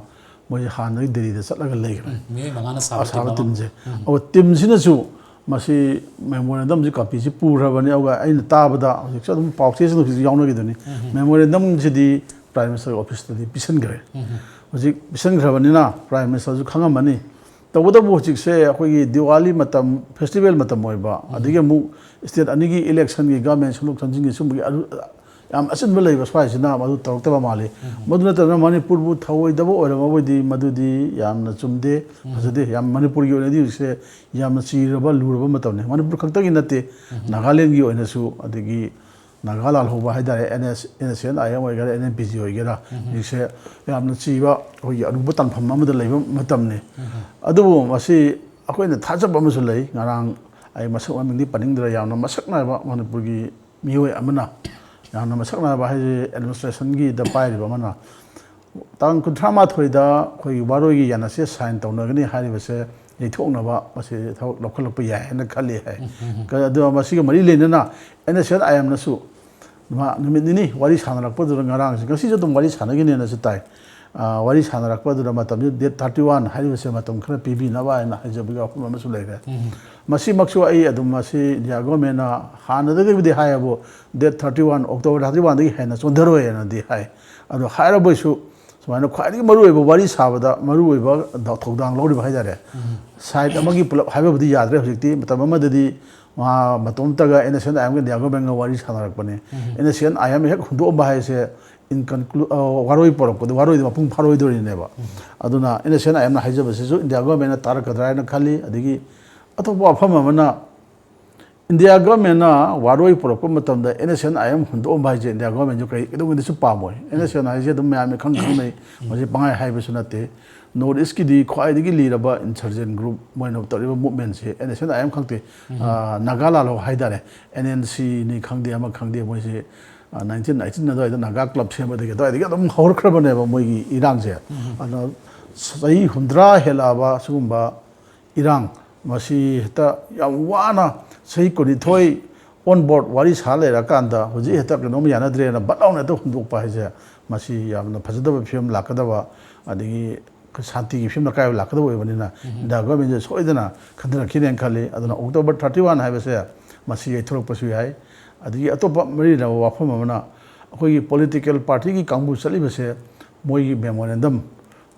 ꯃꯣꯏ ꯍꯥꯟꯅꯗꯒꯤ ꯗꯦꯜꯂꯤꯗ ꯆꯠꯂꯒ ꯂꯩꯈ꯭ꯔꯦ꯫ ꯃꯤꯑꯣꯏ ꯃꯉꯥꯅ ꯁꯥꯕ ꯇꯤꯝ ꯁꯥꯕ ꯑꯃ꯫ ꯇꯤꯝꯁꯦ꯫ ꯑꯗꯨꯒ ꯇꯤꯝꯁꯤꯅꯁꯨ ꯃꯁꯤ ꯃꯦꯃꯣꯔꯦꯟꯗꯝꯁꯤ, ꯀꯥꯄꯤꯁꯤ ꯄꯨꯈ꯭ꯔꯕꯅꯤ꯫ ꯑꯗꯨꯒ ꯑꯩꯅ ꯇꯥꯕꯗ ꯍꯧꯖꯤꯛꯁꯨ ꯑꯗꯨꯝ ꯄꯥꯎ ꯆꯦꯁꯤꯡ ꯍꯧꯖꯤꯛꯁꯨ ꯌꯥꯎꯅꯈꯤꯗꯨꯅꯤ꯫ ꯃꯦꯃꯣꯔꯦꯟꯗꯝꯁꯤꯗꯤ ꯄ꯭ꯔꯥꯏꯝ ꯃꯤꯅꯤꯁꯇꯔꯒꯤ ꯑꯣꯐꯤꯁꯇꯗꯤ ꯄꯤꯁꯤꯟꯈ꯭ꯔꯦ꯫ ꯍꯧꯖꯤꯛ ꯄꯤꯁꯤꯟꯈ꯭ꯔꯕꯅꯤꯅ ꯄ꯭ꯔꯥꯏꯝ ꯃꯤꯅꯤꯁꯇꯔꯁꯨ ꯈꯪꯉꯝꯃꯅꯤ꯫ ꯇꯧꯕꯇꯕꯨ ꯍꯧꯖꯤꯛꯁꯦ ꯑꯩꯈꯣꯏꯒꯤ ꯗꯤꯋꯥꯂꯤ ꯃꯇꯝ, ꯐꯦꯁꯇꯤꯚꯦꯜ ꯃꯇꯝ ꯑꯣꯏꯕ, ꯑꯗꯒꯤ ꯑꯃꯨꯛ ꯁ꯭ꯇꯦꯠ ꯑꯅꯤꯒꯤ ꯏꯂꯦꯛꯁꯟꯒꯤ, ꯒꯚꯔꯟꯃꯦꯟ ꯁꯦꯝꯗꯣꯛ ꯁꯦꯝꯖꯤꯟꯒꯤ ꯁꯨꯝꯕꯒꯤ ꯑꯔꯨ-, ꯌꯥꯝ ꯑꯆꯤꯟꯕ ꯂꯩꯕ ꯁ꯭ꯋꯥꯏꯁꯤꯅ ꯃꯗꯨ ꯇꯧꯔꯛꯇꯕ ꯃꯥꯜꯂꯤ꯫ ꯃꯗꯨ ꯅꯠꯇꯅ ꯃꯅꯤꯄꯨꯔꯕꯨ ꯊꯧꯑꯣꯏꯗꯕ ꯑꯣꯏꯔꯝꯃꯕꯗꯤ ꯃꯗꯨꯗꯤ ꯌꯥꯝꯅ ꯆꯨꯝꯗꯦ, ꯐꯖꯗꯦ꯫ ꯌꯥꯝ ꯃꯅꯤꯄꯨꯔꯒꯤ ꯑꯣꯏꯅꯗꯤ ꯍꯧꯖꯤꯛꯁꯦ ꯌꯥꯝꯅ ꯆꯤꯔꯕ ꯂꯨꯔꯕ ꯃꯇꯝꯅꯤ꯫ ꯃꯅꯤꯄꯨꯔ ꯈꯛꯇꯒꯤ ꯅꯠꯇꯦ, ꯅꯥꯒꯥꯂꯦꯟꯒꯤ ꯑꯣꯏꯅꯁꯨ, ꯑꯗꯒꯤ ꯅꯥꯒꯥ ꯂꯥꯜꯍꯧꯕ ꯍꯥꯏꯇꯥꯔꯦ, NS, NSCN IM ꯑꯣꯏꯒꯦꯔꯥ, NNPG ꯑꯣꯏꯒꯦꯔꯥ, ꯍꯧꯖꯤꯛꯁꯦ ꯌꯥꯝꯅ ꯆꯤꯕ ꯑꯩꯈꯣꯏꯒꯤ ꯑꯔꯨꯕ ꯇꯥꯟꯐꯝ ꯑꯃꯗ ꯂꯩꯕ ꯃꯇꯝꯅꯤ꯫ ꯑꯗꯨꯕꯨ ꯃꯁꯤ ꯑꯩꯈꯣꯏꯅ ꯊꯥꯖꯕ ꯑꯃꯁꯨ ꯂꯩ꯫ ꯉꯔꯥꯡ ꯑꯩ ꯃꯁꯛ ꯃꯃꯤꯡꯗꯤ ꯄꯟꯅꯤꯡꯗ꯭ꯔꯦ, ꯌꯥꯝꯅ ꯃꯁꯛ ꯅꯥꯏꯕ ꯃꯅꯤꯄꯨꯔꯒꯤ ꯃꯤꯑꯣꯏ ꯑꯃꯅ, ꯌꯥꯝꯅ ꯃꯁꯛ ꯅꯥꯏꯕ ꯍꯥꯏꯁꯦ ꯑꯦꯗꯃꯤꯅꯤꯁꯇ꯭ꯔꯦꯁꯟꯒꯤꯗ ꯄꯥꯏꯔꯤꯕ ꯑꯃꯅ, ꯇꯥꯡ ꯀꯨꯟꯊ꯭ꯔꯥ ꯃꯥꯊꯣꯏꯗ ꯑꯩꯈꯣꯏꯒꯤ ꯋꯥꯔꯣꯏꯒꯤ ꯌꯥꯅꯁꯦ ꯁꯥꯏꯟ ꯇꯧꯅꯒꯅꯤ ꯍꯥꯏꯔꯤꯕꯁꯦ ꯌꯩꯊꯣꯛꯅꯕ ꯃꯁꯤ ꯊꯕꯛ ꯂꯧꯈꯠꯂꯛꯄ ꯌꯥꯏ ꯍꯥꯏꯅ ꯈꯜꯂꯤ ꯍꯥꯏ꯫ ꯑꯗꯨꯒ ꯃꯁꯤꯒ ꯃꯔꯤ ꯂꯩꯅꯅ NSCN IMꯅꯁꯨ ꯃꯥ ꯅꯨꯃꯤꯠ ꯅꯤꯅꯤ ꯋꯥꯔꯤ ꯁꯥꯟꯅꯔꯛꯄꯗꯨꯗ, ꯉꯔꯥꯡꯁꯦ, ꯉꯁꯤꯁꯨ ꯑꯗꯨꯝ ꯋꯥꯔꯤ ꯁꯥꯟꯅꯒꯅꯦꯅꯁꯨ ꯇꯥꯏ꯫ ꯑ, ꯋꯥꯔꯤ ꯁꯥꯟꯅꯔꯛꯄꯗꯨꯗ ꯃꯇꯝꯁꯤ date thirty one ꯍꯥꯏꯔꯤꯕꯁꯦ ꯃꯇꯝ ꯈꯔ ꯄꯤꯕꯤꯅꯕ ꯍꯥꯏꯅ ꯍꯥꯏꯖꯕꯒꯤ ꯋꯥꯐꯝ ꯑꯃꯁꯨ ꯂꯩꯔꯦ꯫ ꯃꯁꯤꯃꯛꯁꯨ ꯑꯩ ꯑꯗꯨꯝ ꯃꯁꯤ ꯏꯟꯗꯤꯌꯥ ꯒꯣꯔꯃꯦꯟꯅ ꯍꯥꯟꯅꯗꯒꯤꯕꯨꯗꯤ ꯍꯥꯏꯌꯦꯕꯨ, date thirty one, October thirty oneꯗꯒꯤ ꯍꯦꯟꯅ ꯆꯣꯟꯊꯔꯣꯏꯅꯗꯤ ꯍꯥꯏ꯫ ꯑꯗꯣ ꯍꯥꯏꯔꯕꯁꯨ ꯁꯨꯃꯥꯏꯅ ꯈ꯭ꯋꯥꯏꯗꯒꯤ ꯃꯔꯨꯑꯣꯏꯕ ꯋꯥꯔꯤ ꯁꯥꯕꯗ ꯃꯔꯨꯑꯣꯏꯕ ꯊꯧꯗꯥꯡ ꯂꯧꯔꯤꯕ ꯍꯥꯏꯇꯥꯔꯦ, ꯁꯥꯏꯠ ꯑꯃꯒꯤ ꯄꯨꯂꯞ ꯍꯥꯏꯕꯕꯨꯗꯤ ꯌꯥꯗ꯭ꯔꯦ ꯍꯧꯖꯤꯛꯇꯤ꯫ ꯃꯇꯝ ꯑꯃꯗꯗꯤ ꯃꯥ ꯃꯇꯣꯝꯇꯒ NSCN IMꯒ ꯏꯟꯗꯤꯌꯥ ꯒꯣꯔꯃꯦꯟꯒ ꯋꯥꯔꯤ ꯁꯥꯟꯅꯔꯛꯄꯅꯤ꯫ NSCN IM ꯍꯦꯛ ꯍꯨꯟꯗꯣꯛꯑꯝꯕ ꯍꯥꯏꯁꯦ, in conclu-, ꯑ, ꯋꯥꯔꯣꯏ ꯄꯨꯔꯛꯄꯗ ꯋꯥꯔꯣꯏꯗꯤ ꯃꯄꯨꯡ ꯐꯥꯔꯣꯏꯗꯣꯔꯤꯅꯦꯕ꯫ ꯑꯗꯨꯅ NSCN IMꯅ ꯍꯥꯏꯖꯕꯁꯤꯁꯨ ꯏꯟꯗꯤꯌꯥ ꯒꯣꯔꯃꯦꯟꯅ ꯇꯥꯔꯛꯀꯗ꯭ꯔꯥ ꯍꯥꯏꯅ ꯈꯜꯂꯤ꯫ ꯑꯗꯒꯤ ꯑꯇꯣꯞꯄ ꯋꯥꯐꯝ ꯑꯃꯅ, ꯏꯟꯗꯤꯌꯥ ꯒꯣꯔꯃꯦꯟꯅ ꯋꯥꯔꯣꯏ ꯄꯨꯔꯛꯄ ꯃꯇꯝꯗ NSCN IM ꯍꯨꯟꯗꯣꯛꯑꯝꯕ ꯍꯥꯏꯁꯦ ꯏꯟꯗꯤꯌꯥ ꯒꯣꯔꯃꯦꯟꯁꯨ ꯀꯩ, ꯀꯩꯗꯧꯉꯩꯗꯁꯨ ꯄꯥꯝꯃꯣꯏ꯫ NSCN ꯍꯥꯏꯁꯦ ꯑꯗꯨꯝ ꯃꯌꯥꯝꯅ ꯈꯪ ꯈꯪꯅꯩ, ꯃꯁꯤ ꯄꯪꯍꯥꯏ ꯍꯥꯏꯕꯁꯨ ꯅꯠꯇꯦ꯫ North Eastꯀꯤꯗꯤ ꯈ꯭ꯋꯥꯏꯗꯒꯤ ꯂꯤꯔꯕ insurgent group ꯃꯣꯏꯅ ꯇꯧꯔꯤꯕ movementꯁꯦ NSCN IM ꯈꯪꯗꯦ, ꯑ, ꯅꯥꯒꯥ ꯂꯥꯜꯍꯧ ꯍꯥꯏꯇꯥꯔꯦ, NNCꯅꯤ ꯈꯪꯗꯦ, ꯑꯃ ꯈꯪꯗꯦ, ꯃꯣꯏꯁꯦ, ꯑ, nineteen nineteen ꯑꯗꯨꯋꯥꯏꯗ ꯅꯥꯒꯥ ꯀ꯭ꯂꯕ ꯁꯦꯝꯕꯗꯒꯤ ꯑꯗꯨꯋꯥꯏꯗꯒꯤ ꯑꯗꯨꯝ ꯍꯧꯔꯛꯈ꯭ꯔꯕꯅꯦꯕ ꯃꯣꯏꯒꯤ ꯏꯔꯥꯡꯁꯦ꯫ ꯑꯗꯣ ꯆꯍꯤ ꯍꯨꯝꯗ꯭ꯔꯥ ꯍꯦꯜꯂꯛꯑꯕ ꯁꯤꯒꯨꯝꯕ ꯏꯔꯥꯡ, ꯃꯁꯤ ꯍꯦꯛꯇ ꯌꯥꯝ ꯋꯥꯅ ꯆꯍꯤ ꯀꯨꯟꯅꯤꯊꯣꯏ on board ꯋꯥꯔꯤ ꯁꯥ ꯂꯩꯔꯀꯥꯟꯗ ꯍꯧꯖꯤꯛ ꯍꯦꯛꯇ ꯀꯩꯅꯣꯝ ꯌꯥꯅꯗ꯭ꯔꯦꯅ ꯕꯠ ꯂꯥꯎꯅ ꯍꯦꯛꯇ ꯍꯨꯟꯗꯣꯛꯄ ꯍꯥꯏꯁꯦ, ꯃꯁꯤ ꯌꯥꯝꯅ ꯐꯖꯗꯕ ꯐꯤꯕꯝ ꯂꯥꯛꯀꯗꯕ, ꯑꯗꯒꯤ ꯁꯥꯟꯇꯤꯒꯤ ꯐꯤꯕꯝ ꯑꯀꯥꯏꯕ ꯂꯥꯛꯀꯗꯕ ꯑꯣꯏꯕꯅꯤꯅ, ꯏꯟꯗꯤꯌꯥ ꯒꯣꯔꯃꯦꯟꯁꯦ ꯁꯣꯏꯗꯅ ꯈꯟꯊꯔꯛꯈꯤꯅꯦꯅ ꯈꯜꯂꯤ꯫ ꯑꯗꯨꯅ October thirty one ꯍꯥꯏꯕꯁꯦ ꯃꯁꯤ ꯌꯩꯊꯣꯔꯛꯄꯁꯨ ꯌꯥꯏ꯫ ꯑꯗꯒꯤ ꯑꯇꯣꯞꯄ ꯃꯔꯤ ꯂꯩꯅꯕ ꯋꯥꯐꯝ ꯑꯃꯅ, ꯑꯩꯈꯣꯏꯒꯤ political partyꯒꯤ ꯀꯥꯡꯕꯨ ꯆꯠꯂꯤꯕꯁꯦ, ꯃꯣꯏꯒꯤ memorandum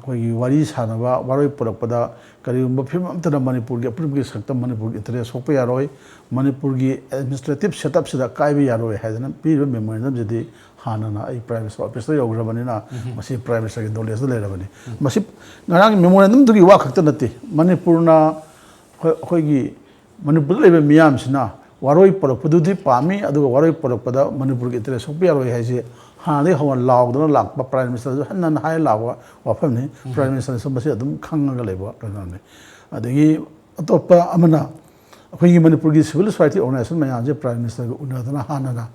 ꯑꯩꯈꯣꯏꯒꯤ ꯋꯥꯔꯤ ꯁꯥꯟꯅꯕ, ꯋꯥꯔꯣꯏ ꯄꯨꯔꯛꯄꯗ ꯀꯔꯤꯒꯨꯝꯕ ꯐꯤꯕꯝ ꯑꯃꯠꯇꯗ ꯃꯅꯤꯄꯨꯔꯒꯤ ꯑꯄꯨꯟꯕꯒꯤ ꯁꯛꯇꯝ, ꯃꯅꯤꯄꯨꯔꯒꯤ interest ꯁꯣꯛꯄ ꯌꯥꯔꯣꯏ, ꯃꯅꯤꯄꯨꯔꯒꯤ administrative setup ꯁꯤꯗ ꯀꯥꯏꯕ ꯌꯥꯔꯣꯏ ꯍꯥꯏꯗꯅ ꯄꯤꯔꯤꯕ memorandum ꯁꯤꯗꯤ ꯍꯥꯟꯅꯅ ꯑꯩ Prime Minister office ꯇ ꯌꯧꯈ꯭ꯔꯕꯅꯤꯅ ꯃꯁꯤ Prime Minister ꯒꯤ knowledge ꯗ ꯂꯩꯔꯕꯅꯤ꯫ ꯃꯁꯤ ꯉꯔꯥꯡꯒꯤ memorandum ꯗꯨꯒꯤ ꯋꯥ ꯈꯛꯇ ꯅꯠꯇꯦ, ꯃꯅꯤꯄꯨꯔꯅ ꯑꯩꯈꯣꯏ, ꯑꯩꯈꯣꯏꯒꯤ ꯃꯅꯤꯄꯨꯔꯗ ꯂꯩꯕ ꯃꯤꯌꯥꯝꯁꯤꯅ ꯋꯥꯔꯣꯏ ꯄꯨꯔꯛꯄꯗꯨꯗꯤ ꯄꯥꯝꯃꯤ, ꯑꯗꯨꯒ ꯋꯥꯔꯣꯏ ꯄꯨꯔꯛꯄꯗ ꯃꯅꯤꯄꯨꯔꯒꯤ interest ꯁꯣꯛꯄ ꯌꯥꯔꯣꯏ ꯍꯥꯏꯁꯦ ꯍꯥꯟꯅꯗꯒꯤ ꯍꯧꯅ ꯂꯥꯎꯗꯅ ꯂꯥꯛꯄ, Prime Minister ꯗꯁꯨ ꯍꯟꯅ ꯍꯟꯅ ꯍꯥꯏ ꯂꯥꯛꯄ ꯋꯥꯐꯝꯅꯤ꯫ Prime Minister ꯅꯁꯨ ꯃꯁꯤ ꯑꯗꯨꯝ ꯈꯪꯉꯒ ꯂꯩꯕ ꯀꯩꯅꯣꯅꯤ꯫ ꯑꯗꯒꯤ ꯑꯇꯣꯞꯄ ꯑꯃꯅ, ꯑꯩꯈꯣꯏꯒꯤ ꯃꯅꯤꯄꯨꯔꯒꯤ civil society organization ꯃꯌꯥꯝꯁꯦ Prime Minister ꯒ ꯎꯅꯗꯅ ꯍꯥꯟꯅꯅ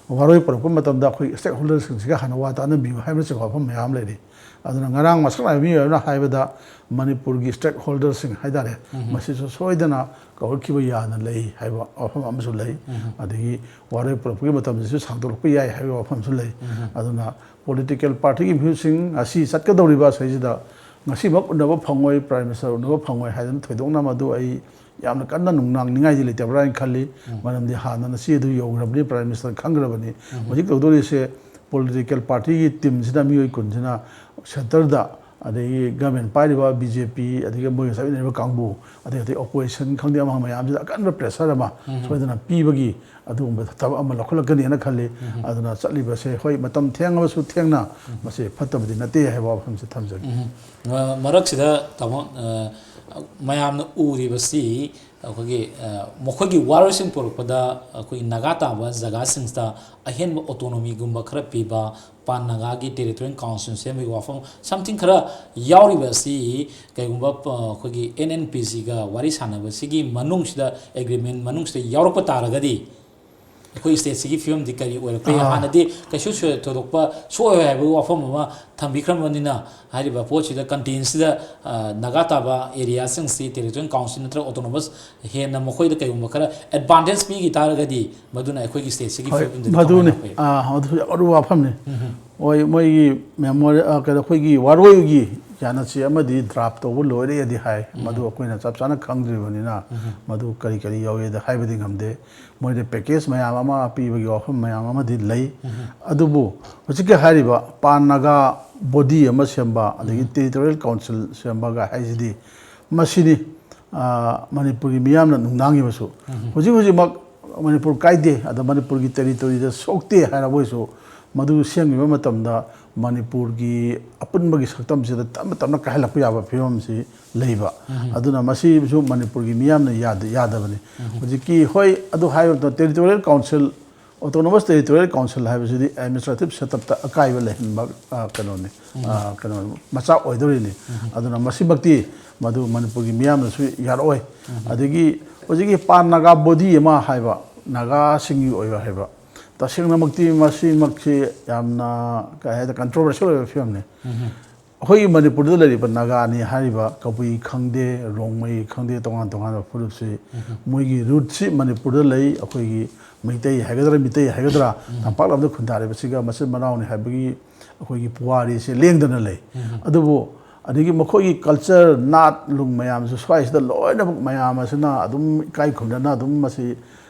ꯋꯥꯔꯣꯏ ꯄꯨꯔꯛꯄ ꯃꯇꯝꯗ ꯑꯩꯈꯣꯏ stakeholder ꯁꯤꯡꯁꯤꯒ ꯍꯥꯟꯅ ꯋꯥ ꯇꯥꯟꯅꯕꯤꯌꯨ ꯍꯥꯏꯕꯅꯆꯤꯡꯕ ꯋꯥꯐꯝ ꯃꯌꯥꯝ ꯂꯩꯔꯤ꯫ ꯑꯗꯨꯅ ꯉꯔꯥꯡ ꯃꯁꯛ ꯅꯥꯏꯕ ꯃꯤꯑꯣꯏ ꯑꯃꯅ ꯍꯥꯏꯕꯗ, ꯃꯅꯤꯄꯨꯔꯒꯤ stakeholder ꯁꯤꯡ ꯍꯥꯏꯇꯥꯔꯦ, ꯃꯁꯤꯁꯨ ꯁꯣꯏꯗꯅ ꯀꯧꯔꯛꯈꯤꯕ ꯌꯥꯅ ꯂꯩ ꯍꯥꯏꯕ ꯋꯥꯐꯝ ꯑꯃꯁꯨ ꯂꯩ꯫ ꯑꯗꯒꯤ ꯋꯥꯔꯣꯏ ꯄꯨꯔꯛꯄꯒꯤ ꯃꯇꯝꯁꯤꯁꯨ ꯁꯥꯡꯗꯣꯛꯂꯛꯄ ꯌꯥꯏ ꯍꯥꯏꯕ ꯋꯥꯐꯝꯁꯨ ꯂꯩ꯫ ꯑꯗꯨꯅ political party ꯒꯤ ꯃꯤꯍꯨꯠꯁꯤꯡ ꯉꯁꯤ ꯆꯠꯀꯗꯧꯔꯤꯕ ꯁꯤꯗꯩꯁꯤꯗ ꯉꯁꯤꯃꯛ ꯎꯅꯕ ꯐꯪꯉꯣꯏ, Prime Minister ꯎꯅꯕ ꯐꯪꯉꯣꯏ ꯍꯥꯏꯗꯅ ꯊꯣꯏꯗꯣꯛꯅ ꯃꯗꯨ ꯑꯩ ꯌꯥꯝꯅ ꯀꯟꯅ ꯅꯨꯡꯅꯥꯡꯅꯤꯡꯉꯥꯏꯗꯤ ꯂꯩꯇꯕ꯭ꯔꯥ ꯍꯥꯏꯅ ꯈꯜꯂꯤ꯫ ꯃꯔꯝꯗꯤ ꯍꯥꯟꯅꯅ ꯆꯦ ꯑꯗꯨ ꯌꯧꯈ꯭ꯔꯕꯅꯤ, Prime Minister ꯈꯪꯈ꯭ꯔꯕꯅꯤ꯫ ꯍꯧꯖꯤꯛ ꯇꯧꯗꯣꯔꯤꯁꯦ political party ꯒꯤ team ꯁꯤꯅ, ꯃꯤꯑꯣꯏ ꯀꯨꯟꯁꯤꯅ centre ꯗ, ꯑꯗꯒꯤ government ꯄꯥꯏꯔꯤꯕ B J P, ꯑꯗꯒꯤ ꯃꯣꯏꯒ ꯆꯠꯃꯤꯟꯅꯔꯤꯕ ꯀꯥꯡꯕꯨ, ꯑꯗꯩ ꯑꯇꯩ opposition ꯈꯪꯗꯦ, ꯑꯃ ꯃꯌꯥꯝꯁꯤꯗ ꯑꯀꯟꯕ pressure ꯑꯃ ꯁꯣꯏꯗꯅ ꯄꯤꯕꯒꯤ ꯑꯗꯨꯒꯨꯝꯕ ꯊꯕꯛ ꯑꯃ ꯂꯧꯈꯠꯂꯛꯀꯅꯤꯅ ꯈꯜꯂꯤ꯫ ꯑꯗꯨꯅ ꯆꯠꯂꯤꯕꯁꯦ, ꯍꯣꯏ, ꯃꯇꯝ ꯊꯦꯡꯉꯕꯁꯨ ꯊꯦꯡꯅ ꯃꯁꯤ ꯐꯠꯇꯕꯗꯤ ꯅꯠꯇꯦ ꯍꯥꯏꯕ ꯋꯥꯐꯝꯁꯦ ꯊꯝꯖꯒꯦ꯫ ꯎꯝ꯫ ꯑ, ꯃꯔꯛꯁꯤꯗ ꯇꯥꯃꯣ, ꯑ, ꯃꯌꯥꯝꯅ ꯎꯔꯤꯕꯁꯤ ꯑꯩꯈꯣꯏꯒꯤ, ꯑ, ꯃꯈꯣꯏꯒꯤ ꯋꯥꯔꯣꯏꯁꯤꯟ ꯄꯨꯔꯛꯄꯗ ꯑꯩꯈꯣꯏꯒꯤ ꯅꯥꯒꯥ ꯇꯥꯕ ꯖꯒꯥꯁꯤꯡꯁꯤꯗ ꯑꯍꯦꯟꯕ autonomy ꯒꯨꯝꯕ ꯈꯔ ꯄꯤꯕ, ꯄꯥꯟ ꯅꯥꯒꯥꯒꯤ territorial council ꯁꯦꯝꯕꯒꯤ ꯋꯥꯐꯝ, something ꯈꯔ ꯌꯥꯎꯔꯤꯕ ꯑꯁꯤ ꯀꯩꯒꯨꯝꯕ, ꯑ, ꯑꯩꯈꯣꯏꯒꯤ N N P C ꯒ ꯋꯥꯔꯤ ꯁꯥꯟꯅꯕꯁꯤꯒꯤ ꯃꯅꯨꯡꯁꯤꯗ, agreement ꯃꯅꯨꯡꯁꯤꯗ ꯌꯥꯎꯔꯛꯄ ꯇꯥꯔꯒꯗꯤ ꯑꯩꯈꯣꯏ state ꯁꯤꯒꯤ ꯐꯤꯕꯝꯗꯤ ꯀꯔꯤ ꯑꯣꯏꯔꯛꯄ ꯌꯥꯏ? ꯑꯥ꯫ ꯍꯥꯟꯅꯗꯤ ꯀꯩꯁꯨ ꯁꯣꯏ-, ꯊꯣꯏꯗꯣꯛꯄ ꯁꯣꯛꯑꯣꯏ ꯍꯥꯏꯕꯒꯤ ꯋꯥꯐꯝ ꯑꯃ ꯊꯝꯕꯤꯈ꯭ꯔꯕꯅꯤꯅ, ꯍꯥꯏꯔꯤꯕ ꯄꯣꯠꯁꯤꯗ content ꯁꯤꯗ, ꯑ, ꯅꯥꯒꯥ ꯇꯥꯕ area ꯁꯤꯡꯁꯤ territorial council ꯅꯠꯇ꯭ꯔꯒ autonomous ꯍꯦꯟꯅ ꯃꯈꯣꯏꯗ ꯀꯩꯒꯨꯝꯕ ꯈꯔ advantage ꯄꯤꯈꯤ ꯇꯥꯔꯒꯗꯤ, ꯃꯗꯨꯅ ꯑꯩꯈꯣꯏꯒꯤ state ꯁꯤꯒꯤ ꯍꯣꯏ, ꯐꯤꯕꯝꯗꯗꯤ ꯃꯗꯨꯅꯤ꯫ ꯀꯃꯥꯏꯅ ꯂꯥꯛꯄ ꯌꯥꯏ? ꯑꯥ, ꯃꯗꯨꯁꯨ ꯌꯥꯝ ꯑꯔꯨꯕ ꯋꯥꯐꯝꯅꯤ꯫ ꯍꯣꯏ, ꯃꯣꯏꯒꯤ memory, ꯑ, ꯀꯩꯅꯣ, ꯑꯩꯈꯣꯏꯒꯤ ꯋꯥꯔꯣꯏꯒꯤ ꯌꯥꯅꯆꯦ ꯑꯃꯗꯤ ꯗ꯭ꯔꯥꯐ ꯇꯧꯕ ꯂꯣꯏꯔꯦꯗꯤ ꯍꯥꯏ꯫ ꯃꯗꯨ ꯑꯩꯈꯣꯏꯅ ꯆꯞ ꯆꯥꯅ ꯈꯪꯗ꯭ꯔꯤꯕꯅꯤꯅ ꯃꯗꯨ ꯀꯔꯤ ꯀꯔꯤ ꯌꯥꯎꯏꯗ ꯍꯥꯏꯕꯗꯤ ꯉꯝꯗꯦ꯫ ꯃꯣꯏꯗ ꯄꯦꯀꯦꯖ ꯃꯌꯥꯝ ꯑꯃ ꯄꯤꯕꯒꯤ ꯋꯥꯐꯝ ꯃꯌꯥꯝ ꯑꯃꯗꯤ ꯂꯩ꯫ ꯑꯗꯨꯕꯨ ꯍꯧꯖꯤꯛꯀꯤ ꯍꯥꯏꯔꯤꯕ ꯄꯥꯟ ꯅꯥꯒꯥ ꯕꯣꯗꯤ ꯑꯃ ꯁꯦꯝꯕ, ꯑꯗꯒꯤ ꯇꯦꯔꯤꯇꯣꯔꯤꯌꯦꯜ ꯀꯥꯎꯟꯁꯤꯜ ꯁꯦꯝꯕꯒ ꯍꯥꯏꯁꯤꯗꯤ ꯃꯁꯤꯅꯤ, ꯑ, ꯃꯅꯤꯄꯨꯔꯒꯤ ꯃꯤꯌꯥꯝꯅ ꯅꯨꯡꯅꯥꯡꯉꯤꯕꯁꯨ꯫ ꯍꯧꯖꯤꯛ ꯍꯧꯖꯤꯛꯃꯛ ꯃꯅꯤꯄꯨꯔ ꯀꯥꯏꯗꯦ, ꯑꯗ ꯃꯅꯤꯄꯨꯔꯒꯤ ꯇꯦꯔꯤꯇꯣꯔꯤꯗ ꯁꯣꯛꯇꯦ ꯍꯥꯏꯔꯕ ꯑꯣꯏꯔꯁꯨ, ꯃꯗꯨ ꯁꯦꯝꯈꯤꯕ ꯃꯇꯝꯗ ꯃꯅꯤꯄꯨꯔꯒꯤ ꯑꯄꯨꯟꯕꯒꯤ ꯁꯛꯇꯝꯁꯤꯗ ꯇꯞꯅ ꯇꯞꯅ ꯀꯥꯏꯍꯜꯂꯛꯄ ꯌꯥꯕ ꯐꯤꯕꯝꯁꯤ ꯂꯩꯕ꯫ ꯑꯗꯨꯅ ꯃꯁꯤꯁꯨ ꯃꯅꯤꯄꯨꯔꯒꯤ ꯃꯤꯌꯥꯝꯅ ꯌꯥꯗ-, ꯌꯥꯗꯕꯅꯤ꯫ ꯍꯧꯖꯤꯛꯀꯤ, ꯍꯣꯏ, ꯑꯗꯨ ꯍꯥꯏꯔꯕꯗ territorial council, autonomous territorial council ꯍꯥꯏꯕꯁꯤꯗꯤ ꯑꯦꯗꯃꯤꯅꯤꯁꯇ꯭ꯔꯦꯇꯤꯞ ꯁꯦꯠꯑꯞꯇ ꯑꯀꯥꯏꯕ ꯂꯩꯍꯟꯕ, ꯑ, ꯀꯩꯅꯣꯅꯤ, ꯑ, ꯀꯩꯅꯣ ꯃꯆꯥꯛ ꯑꯣꯏꯗꯣꯔꯤꯅꯤ꯫ ꯑꯗꯨꯅ ꯃꯁꯤꯃꯛꯇꯤ ꯃꯗꯨ ꯃꯅꯤꯄꯨꯔꯒꯤ ꯃꯤꯌꯥꯝꯅꯁꯨ ꯌꯥꯔꯛꯑꯣꯏ꯫ ꯑꯗꯒꯤ ꯍꯧꯖꯤꯛꯀꯤ ꯄꯥꯟ ꯅꯥꯒꯥ ꯕꯣꯗꯤ ꯑꯃ ꯍꯥꯏꯕ, ꯅꯥꯒꯥꯁꯤꯡꯒꯤ ꯑꯣꯏꯕ ꯍꯥꯏꯕ, ꯇꯁꯦꯡꯅꯃꯛꯇꯤ ꯃꯁꯤꯃꯛꯁꯤ ꯌꯥꯝꯅ, ꯀꯩ ꯍꯥꯏꯗ, ꯀꯟꯇ꯭ꯔꯣꯚꯔꯁꯤꯌꯦꯜ ꯑꯣꯏꯕ ꯐꯤꯕꯝꯅꯤ꯫ ꯑꯩꯈꯣꯏꯒꯤ ꯃꯅꯤꯄꯨꯔꯗ ꯂꯩꯔꯤꯕ ꯅꯥꯒꯥꯅꯤ ꯍꯥꯏꯔꯤꯕ ꯀꯕꯨꯏ ꯈꯪꯗꯦ, ꯔꯣꯡꯃꯩ ꯈꯪꯗꯦ, ꯇꯣꯉꯥꯟ ꯇꯣꯉꯥꯟꯕ ꯐꯨꯔꯨꯞꯁꯤ ꯃꯣꯏꯒꯤ ꯔꯨꯠꯁꯤ ꯃꯅꯤꯄꯨꯔꯗ ꯂꯩ꯫ ꯑꯩꯈꯣꯏꯒꯤ ꯃꯩꯇꯩ ꯍꯥꯏꯒꯗ꯭ꯔꯥ, ꯃꯤꯇꯩ ꯍꯥꯏꯒꯗ꯭ꯔꯥ, ꯇꯝꯄꯥꯛ ꯂꯝꯗ ꯈꯨꯟꯗꯥꯔꯤꯕꯁꯤꯒ ꯃꯆꯤꯟ ꯃꯅꯥꯎꯅꯤ ꯍꯥꯏꯕꯒꯤ ꯑꯩꯈꯣꯏꯒꯤ ꯄꯨꯋꯥꯔꯤꯁꯦ ꯂꯦꯡꯗꯅ ꯂꯩ꯫ ꯑꯗꯨꯕꯨ ꯑꯗꯒꯤ ꯃꯈꯣꯏꯒꯤ ꯀꯜꯆꯔ, ꯅꯥꯠ ꯂꯨꯡ ꯃꯌꯥꯝꯁꯨ ꯁ꯭ꯋꯥꯏꯁꯤꯗ ꯂꯣꯏꯅꯃꯛ ꯃꯌꯥꯝ ꯑꯁꯤꯅ ꯑꯗꯨꯝ ꯏꯀꯥꯏ ꯈꯨꯝꯅꯅ ꯑꯗꯨꯝ ꯃꯁꯤ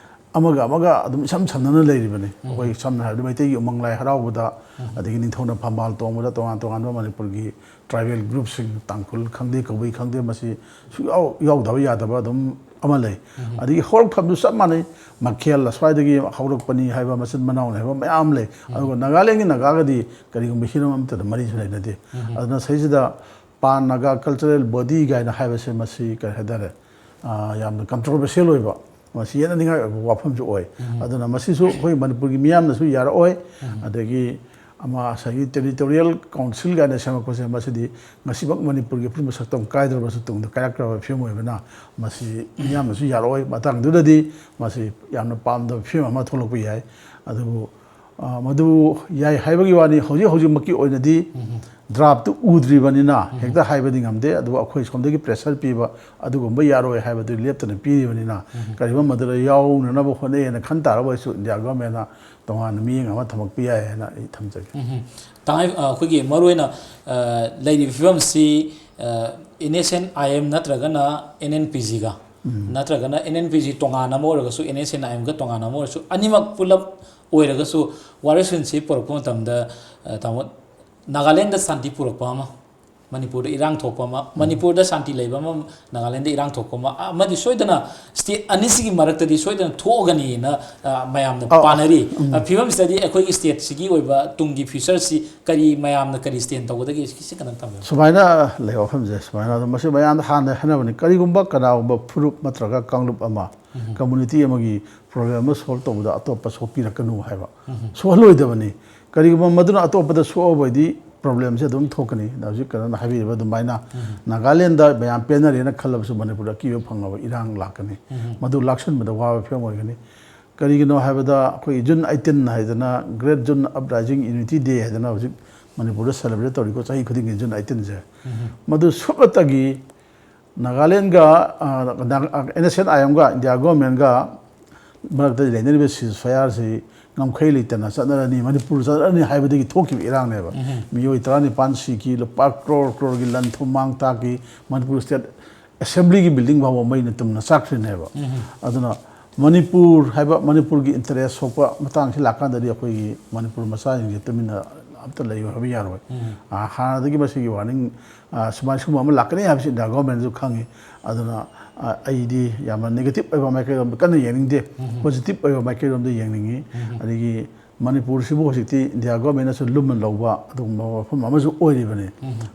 ꯑꯃꯒ ꯑꯃꯒ ꯑꯗꯨꯝ ꯏꯁꯝ ꯁꯝꯅꯅ ꯂꯩꯔꯤꯕꯅꯤ꯫ ꯑꯩꯈꯣꯏ ꯁꯝꯅ ꯍꯥꯏꯔꯕꯗ ꯃꯩꯇꯩꯒꯤ ꯎꯃꯪ ꯂꯥꯏ ꯍꯔꯥꯎꯕꯗ, ꯑꯗꯒꯤ ꯅꯤꯡꯊꯧꯅ ꯐꯝꯕꯥꯜ ꯇꯣꯡꯕꯗ, ꯇꯣꯉꯥꯟ ꯇꯣꯉꯥꯟꯕ ꯃꯅꯤꯄꯨꯔꯒꯤ ꯇ꯭ꯔꯥꯏꯕꯦꯜ ꯒ꯭ꯔꯨꯞꯁꯤꯡ, ꯇꯥꯡꯈꯨꯜ ꯈꯪꯗꯦ, ꯀꯕꯨꯏ ꯈꯪꯗꯦ, ꯃꯁꯤ ꯁꯨꯡꯌꯥꯎ ꯌꯥꯎꯗꯕ ꯌꯥꯗꯕ ꯑꯗꯨꯝ ꯑꯃ ꯂꯩ꯫ ꯑꯗꯒꯤ ꯍꯧꯔꯛꯐꯝꯁꯨ ꯆꯞ ꯃꯥꯟꯅꯩ, ꯃꯈꯦꯜ ꯑꯁ꯭ꯋꯥꯏꯗꯒꯤ ꯍꯧꯔꯛꯄꯅꯤ ꯍꯥꯏꯕ, ꯃꯆꯤꯟ ꯃꯅꯥꯎꯅꯤ ꯍꯥꯏꯕ ꯃꯌꯥꯝ ꯂꯩ꯫ ꯑꯗꯨꯒ ꯅꯥꯒꯥꯂꯦꯟꯒꯤ ꯅꯥꯒꯥꯒꯗꯤ ꯀꯔꯤꯒꯨꯝꯕ ꯍꯤꯔꯝ ꯑꯃꯠꯇꯗ ꯃꯔꯤꯁꯨ ꯂꯩꯅꯗꯦ꯫ ꯑꯗꯨꯅ ꯁꯤꯗꯩꯁꯤꯗ ꯄꯥꯟ ꯅꯥꯒꯥ ꯀꯜꯆꯔꯦꯜ ꯕꯣꯗꯤ ꯀꯥꯏꯅ ꯍꯥꯏꯕꯁꯦ, ꯃꯁꯤ ꯀꯔꯤ ꯍꯥꯏꯇꯥꯔꯦ, ꯑ, ꯌꯥꯝꯅ ꯀꯟꯇ꯭ꯔꯣꯚꯔꯁꯤꯌꯦꯜ ꯑꯣꯏꯕ, ꯃꯁꯤ ꯌꯦꯠꯅꯅꯤꯡꯉꯥꯏ ꯑꯣꯏꯕ ꯋꯥꯐꯝꯁꯨ ꯑꯣꯏ꯫ ꯑꯗꯨꯅ ꯃꯁꯤꯁꯨ ꯑꯩꯈꯣꯏ ꯃꯅꯤꯄꯨꯔꯒꯤ ꯃꯤꯌꯥꯝꯅꯁꯨ ꯌꯥꯔꯛꯑꯣꯏ꯫ ꯑꯗꯒꯤ ꯑꯃ ꯉꯁꯥꯏꯒꯤ ꯇꯦꯔꯤꯇꯣꯔꯤꯌꯦꯜ ꯀꯥꯎꯟꯁꯤꯜ ꯀꯥꯏꯅ ꯁꯦꯝꯃꯛꯄꯁꯦ, ꯃꯁꯤꯗꯤ ꯉꯁꯤꯃꯛ ꯃꯅꯤꯄꯨꯔꯒꯤ ꯑꯄꯨꯟꯕ ꯁꯛꯇꯝ ꯀꯥꯏꯗ꯭ꯔꯕꯁꯨ ꯇꯨꯡꯗ ꯀꯥꯏꯔꯛꯇ꯭ꯔꯕ ꯐꯤꯕꯝ ꯑꯣꯏꯕꯅ, ꯃꯁꯤ ꯃꯤꯌꯥꯝꯅꯁꯨ ꯌꯥꯔꯛꯑꯣꯏ꯫ ꯃꯇꯥꯡꯗꯨꯗꯗꯤ ꯃꯁꯤ ꯌꯥꯝꯅ ꯄꯥꯝꯗꯕ ꯐꯤꯕꯝ ꯑꯃ ꯊꯣꯛꯂꯛꯄ ꯌꯥꯏ꯫ ꯑꯗꯨꯕꯨ ꯑ, ꯃꯗꯨ ꯌꯥꯏ ꯍꯥꯏꯕꯒꯤ ꯋꯥꯅꯤ꯫ ꯍꯧꯖꯤꯛ ꯍꯧꯖꯤꯛꯃꯛꯀꯤ ꯑꯣꯏꯅꯗꯤ ꯗ꯭ꯔꯥꯐꯇꯨ ꯎꯗ꯭ꯔꯤꯕꯅꯤꯅ ꯍꯦꯛꯇ ꯍꯥꯏꯕꯗꯤ ꯉꯝꯗꯦ꯫ ꯑꯗꯨꯕꯨ ꯑꯩꯈꯣꯏ ꯁꯣꯝꯗꯒꯤ ꯄ꯭ꯔꯦꯁꯔ ꯄꯤꯕ ꯑꯗꯨꯒꯨꯝꯕ ꯌꯥꯔꯣꯏ ꯍꯥꯏꯕꯗꯨ ꯂꯦꯞꯇꯅ ꯄꯤꯔꯤꯕꯅꯤꯅ, ꯀꯔꯤꯒꯨꯝꯕ ꯃꯗꯨꯗ ꯌꯥꯎꯅꯅꯕ ꯍꯣꯠꯅꯩꯅ ꯈꯟ ꯇꯥꯔꯒꯁꯨ ꯏꯟꯗꯤꯌꯥ ꯒꯣꯔꯃꯦꯟꯅ ꯇꯣꯉꯥꯟꯅ ꯃꯤꯠꯌꯦꯡ ꯑꯃ ꯊꯝꯃꯛꯄ ꯌꯥꯏ ꯍꯥꯏꯅ ꯑꯩ ꯊꯝꯖꯒꯦ꯫ ꯎꯝ꯫ ꯇꯉꯥꯏ-, ꯑ, ꯑꯩꯈꯣꯏꯒꯤ ꯃꯔꯨꯑꯣꯏꯅ, ꯑ, ꯂꯩꯔꯤꯕ ꯐꯤꯕꯝꯁꯤ, ꯑ, NSNIM ꯅꯠꯇ꯭ꯔꯒꯅ NNPG ꯒ, ꯅꯠꯇ꯭ꯔꯒꯅ NNPG ꯇꯣꯉꯥꯟꯅ ꯑꯃ ꯑꯣꯏꯔꯒꯁꯨ, NSNIM ꯒ ꯇꯣꯉꯥꯟꯅ ꯑꯃ ꯑꯣꯏꯔꯁꯨ, ꯑꯅꯤꯃꯛ ꯄꯨꯂꯞ ꯑꯣꯏꯔꯒꯁꯨ ꯋꯥꯔꯣꯏꯁꯤꯟꯁꯤ ꯄꯨꯔꯛꯄ ꯃꯇꯝꯗ, ꯑ, ꯇꯥꯃꯣ, ꯅꯥꯒꯥꯂꯦꯟꯗ ꯁꯥꯟꯇꯤ ꯄꯨꯔꯛꯄ ꯑꯃ, ꯃꯅꯤꯄꯨꯔꯗ ꯏꯔꯥꯡ ꯊꯣꯛꯄ ꯑꯃ, ꯃꯅꯤꯄꯨꯔꯗ ꯁꯥꯟꯇꯤ ꯂꯩꯕ ꯑꯃ, ꯅꯥꯒꯥꯂꯦꯟꯗ ꯏꯔꯥꯡ ꯊꯣꯛꯄ ꯑꯃ, ꯑꯃꯗꯤ ꯁꯣꯏꯗꯅ ꯁ꯭ꯇꯦꯠ ꯑꯅꯤꯁꯤꯒꯤ ꯃꯔꯛꯇꯗꯤ ꯁꯣꯏꯗꯅ ꯊꯣꯛꯑꯒꯅꯤꯅ, ꯑ, ꯃꯌꯥꯝꯅ ꯑꯧ, ꯄꯥꯅꯔꯤ꯫ ꯑ, ꯐꯤꯕꯝꯁꯤꯗꯗꯤ ꯑꯩꯈꯣꯏꯒꯤ ꯁ꯭ꯇꯦꯠꯁꯤꯒꯤ ꯑꯣꯏꯕ ꯇꯨꯡꯒꯤ ꯐ꯭ꯌꯨꯆꯔꯁꯤ ꯀꯔꯤ, ꯃꯌꯥꯝꯅ ꯀꯔꯤ ꯁ꯭ꯇꯦꯟ ꯇꯧꯒꯗꯒꯦ, ꯁꯤ ꯈꯤꯇꯪ ꯊꯝꯕꯤꯌꯨ꯫ ꯁꯨꯃꯥꯏꯅ ꯂꯩ ꯋꯥꯐꯝꯁꯦ, ꯁꯨꯃꯥꯏꯅ ꯑꯗꯨꯝ ꯃꯁꯤ ꯃꯌꯥꯝꯗ ꯍꯥꯟꯅ ꯍꯥꯏꯅꯕꯅꯤ꯫ ꯀꯔꯤꯒꯨꯝꯕ ꯀꯅꯥꯒꯨꯝꯕ ꯐꯨꯔꯨꯞ ꯅꯠꯇ꯭ꯔꯒ ꯀꯥꯡꯂꯨꯞ ꯑꯃ, ꯀꯝꯃꯨꯅꯤꯇꯤ ꯑꯃꯒꯤ ꯄ꯭ꯔꯣꯕ꯭ꯂꯦꯝ ꯑꯃ ꯁꯣꯜꯕ ꯇꯧꯕꯗ ꯑꯇꯣꯞꯄ ꯁꯣꯛꯄꯤꯔꯛꯀꯅꯨ ꯍꯥꯏꯕ, ꯁꯣꯛꯍꯜꯂꯣꯏꯗꯕꯅꯤ꯫ ꯀꯔꯤꯒꯨꯝꯕ ꯃꯗꯨꯅ ꯑꯇꯣꯞꯄꯗ ꯁꯣꯛꯑꯕ ꯑꯣꯏꯗꯤ ꯄ꯭ꯔꯣꯕ꯭ꯂꯦꯝꯁꯦ ꯑꯗꯨꯝ ꯊꯣꯛꯀꯅꯤ꯫ ꯍꯧꯖꯤꯛ ꯀꯩꯅꯣꯅ ꯍꯥꯏꯕꯤꯔꯤꯕ ꯑꯗꯨꯃꯥꯏꯅ ꯅꯥꯒꯥꯂꯦꯟꯗ ꯃꯌꯥꯝ ꯄꯦꯟꯅꯔꯦꯅ ꯈꯜꯂꯕꯁꯨ ꯃꯅꯤꯄꯨꯔꯗ ꯑꯀꯤꯕ ꯐꯪꯉꯕ ꯏꯔꯥꯡ ꯂꯥꯛꯀꯅꯤ꯫ ꯃꯗꯨ ꯂꯥꯛꯁꯟꯕꯗ ꯋꯥꯕ ꯐꯤꯕꯝ ꯑꯣꯏꯒꯅꯤ꯫ ꯀꯔꯤꯒꯤꯅꯣ ꯍꯥꯏꯕꯗ ꯑꯩꯈꯣꯏ June eighteen ꯍꯥꯏꯗꯅ Great June Uprising Unity Day ꯍꯥꯏꯗꯅ ꯍꯧꯖꯤꯛ ꯃꯅꯤꯄꯨꯔꯗ ꯁꯦꯂꯦꯕ꯭ꯔꯦꯠ ꯇꯧꯔꯤꯀꯣ, ꯆꯍꯤ ꯈꯨꯗꯤꯡꯒꯤ June eighteen ꯁꯦ꯫ ꯃꯗꯨ ꯁꯨꯞꯅꯇꯒꯤ ꯅꯥꯒꯥꯂꯦꯟꯒ, ꯑ, ꯅꯥꯒ-, NSNIM ꯒ ꯏꯟꯗꯤꯌꯥ ꯒꯣꯔꯃꯦꯟꯒ ꯃꯔꯛꯇ ꯂꯩꯅꯔꯤꯕ ceasefire ꯁꯤ ꯉꯝꯈꯩ ꯂꯩꯇꯅ ꯆꯠꯅꯔꯅꯤ, ꯃꯅꯤꯄꯨꯔ ꯆꯠꯅꯔꯅꯤ ꯍꯥꯏꯕꯗꯒꯤ ꯊꯣꯛꯈꯤꯕ ꯏꯔꯥꯡꯅꯦꯕ꯫ ꯃꯤꯑꯣꯏ ꯇꯔꯥꯅꯤꯄꯥꯟ ꯁꯤꯈꯤ, ꯂꯨꯄꯥ ꯀ꯭ꯔꯣꯔ ꯀ꯭ꯔꯣꯔꯒꯤ ꯂꯟ ꯊꯨꯝ ꯃꯥꯡ ꯇꯥꯛꯈꯤ, ꯃꯅꯤꯄꯨꯔ ꯁ꯭ꯇꯦꯠ ꯑꯦꯁꯦꯝꯕ꯭ꯂꯤꯒꯤ ꯕꯤꯜꯗꯤꯡ ꯐꯥꯎꯕ ꯃꯩꯅ ꯇꯨꯝꯅ ꯆꯥꯛꯈ꯭ꯔꯤꯅꯦꯕ꯫ ꯑꯗꯨꯅ ꯃꯅꯤꯄꯨꯔ ꯍꯥꯏꯕ, ꯃꯅꯤꯄꯨꯔꯒꯤ ꯏꯟꯇꯔꯦꯁ ꯁꯣꯛꯄ ꯃꯇꯥꯡꯁꯤ ꯂꯥꯛꯀꯥꯟꯗꯗꯤ ꯑꯩꯈꯣꯏꯒꯤ ꯃꯅꯤꯄꯨꯔ ꯃꯆꯥꯁꯤꯡꯁꯦ ꯇꯨꯃꯤꯟꯅ ꯑꯝꯇ ꯂꯩꯌꯨ ꯍꯥꯏꯕ ꯌꯥꯔꯣꯏ꯫ ꯑ, ꯍꯥꯟꯅꯗꯒꯤ ꯃꯁꯤꯒꯤ ꯋꯥꯔꯅꯤꯡ, ꯑ, ꯁꯨꯃꯥꯏꯅ ꯁꯤꯒꯨꯝꯕ ꯑꯃ ꯂꯥꯛꯀꯅꯤ ꯍꯥꯏꯕꯁꯤ ꯏꯟꯗꯤꯌꯥ ꯒꯣꯔꯃꯦꯟꯁꯨ ꯈꯪꯉꯤ꯫ ꯑꯗꯨꯅ, ꯑ, ꯑꯩꯗꯤ ꯌꯥꯝꯅ ꯅꯦꯒꯦꯇꯤꯚ ꯑꯣꯏꯕ ꯃꯥꯏꯀꯩꯔꯣꯝꯗ ꯀꯟꯅ ꯌꯦꯡꯅꯤꯡꯗꯦ, ꯄꯣꯖꯤꯇꯤꯚ ꯑꯣꯏꯕ ꯃꯥꯏꯀꯩꯔꯣꯝꯗ ꯌꯦꯡꯅꯤꯡꯉꯤ꯫ ꯑꯗꯒꯤ ꯃꯅꯤꯄꯨꯔꯁꯤꯕꯨ ꯍꯧꯖꯤꯛꯇꯤ ꯏꯟꯗꯤꯌꯥ ꯒꯣꯔꯃꯦꯟꯅꯁꯨ ꯂꯨꯝꯅ ꯂꯧꯕ ꯑꯗꯨꯒꯨꯝꯕ ꯃꯐꯝ ꯑꯃꯁꯨ ꯑꯣꯏꯔꯤꯕꯅꯤ꯫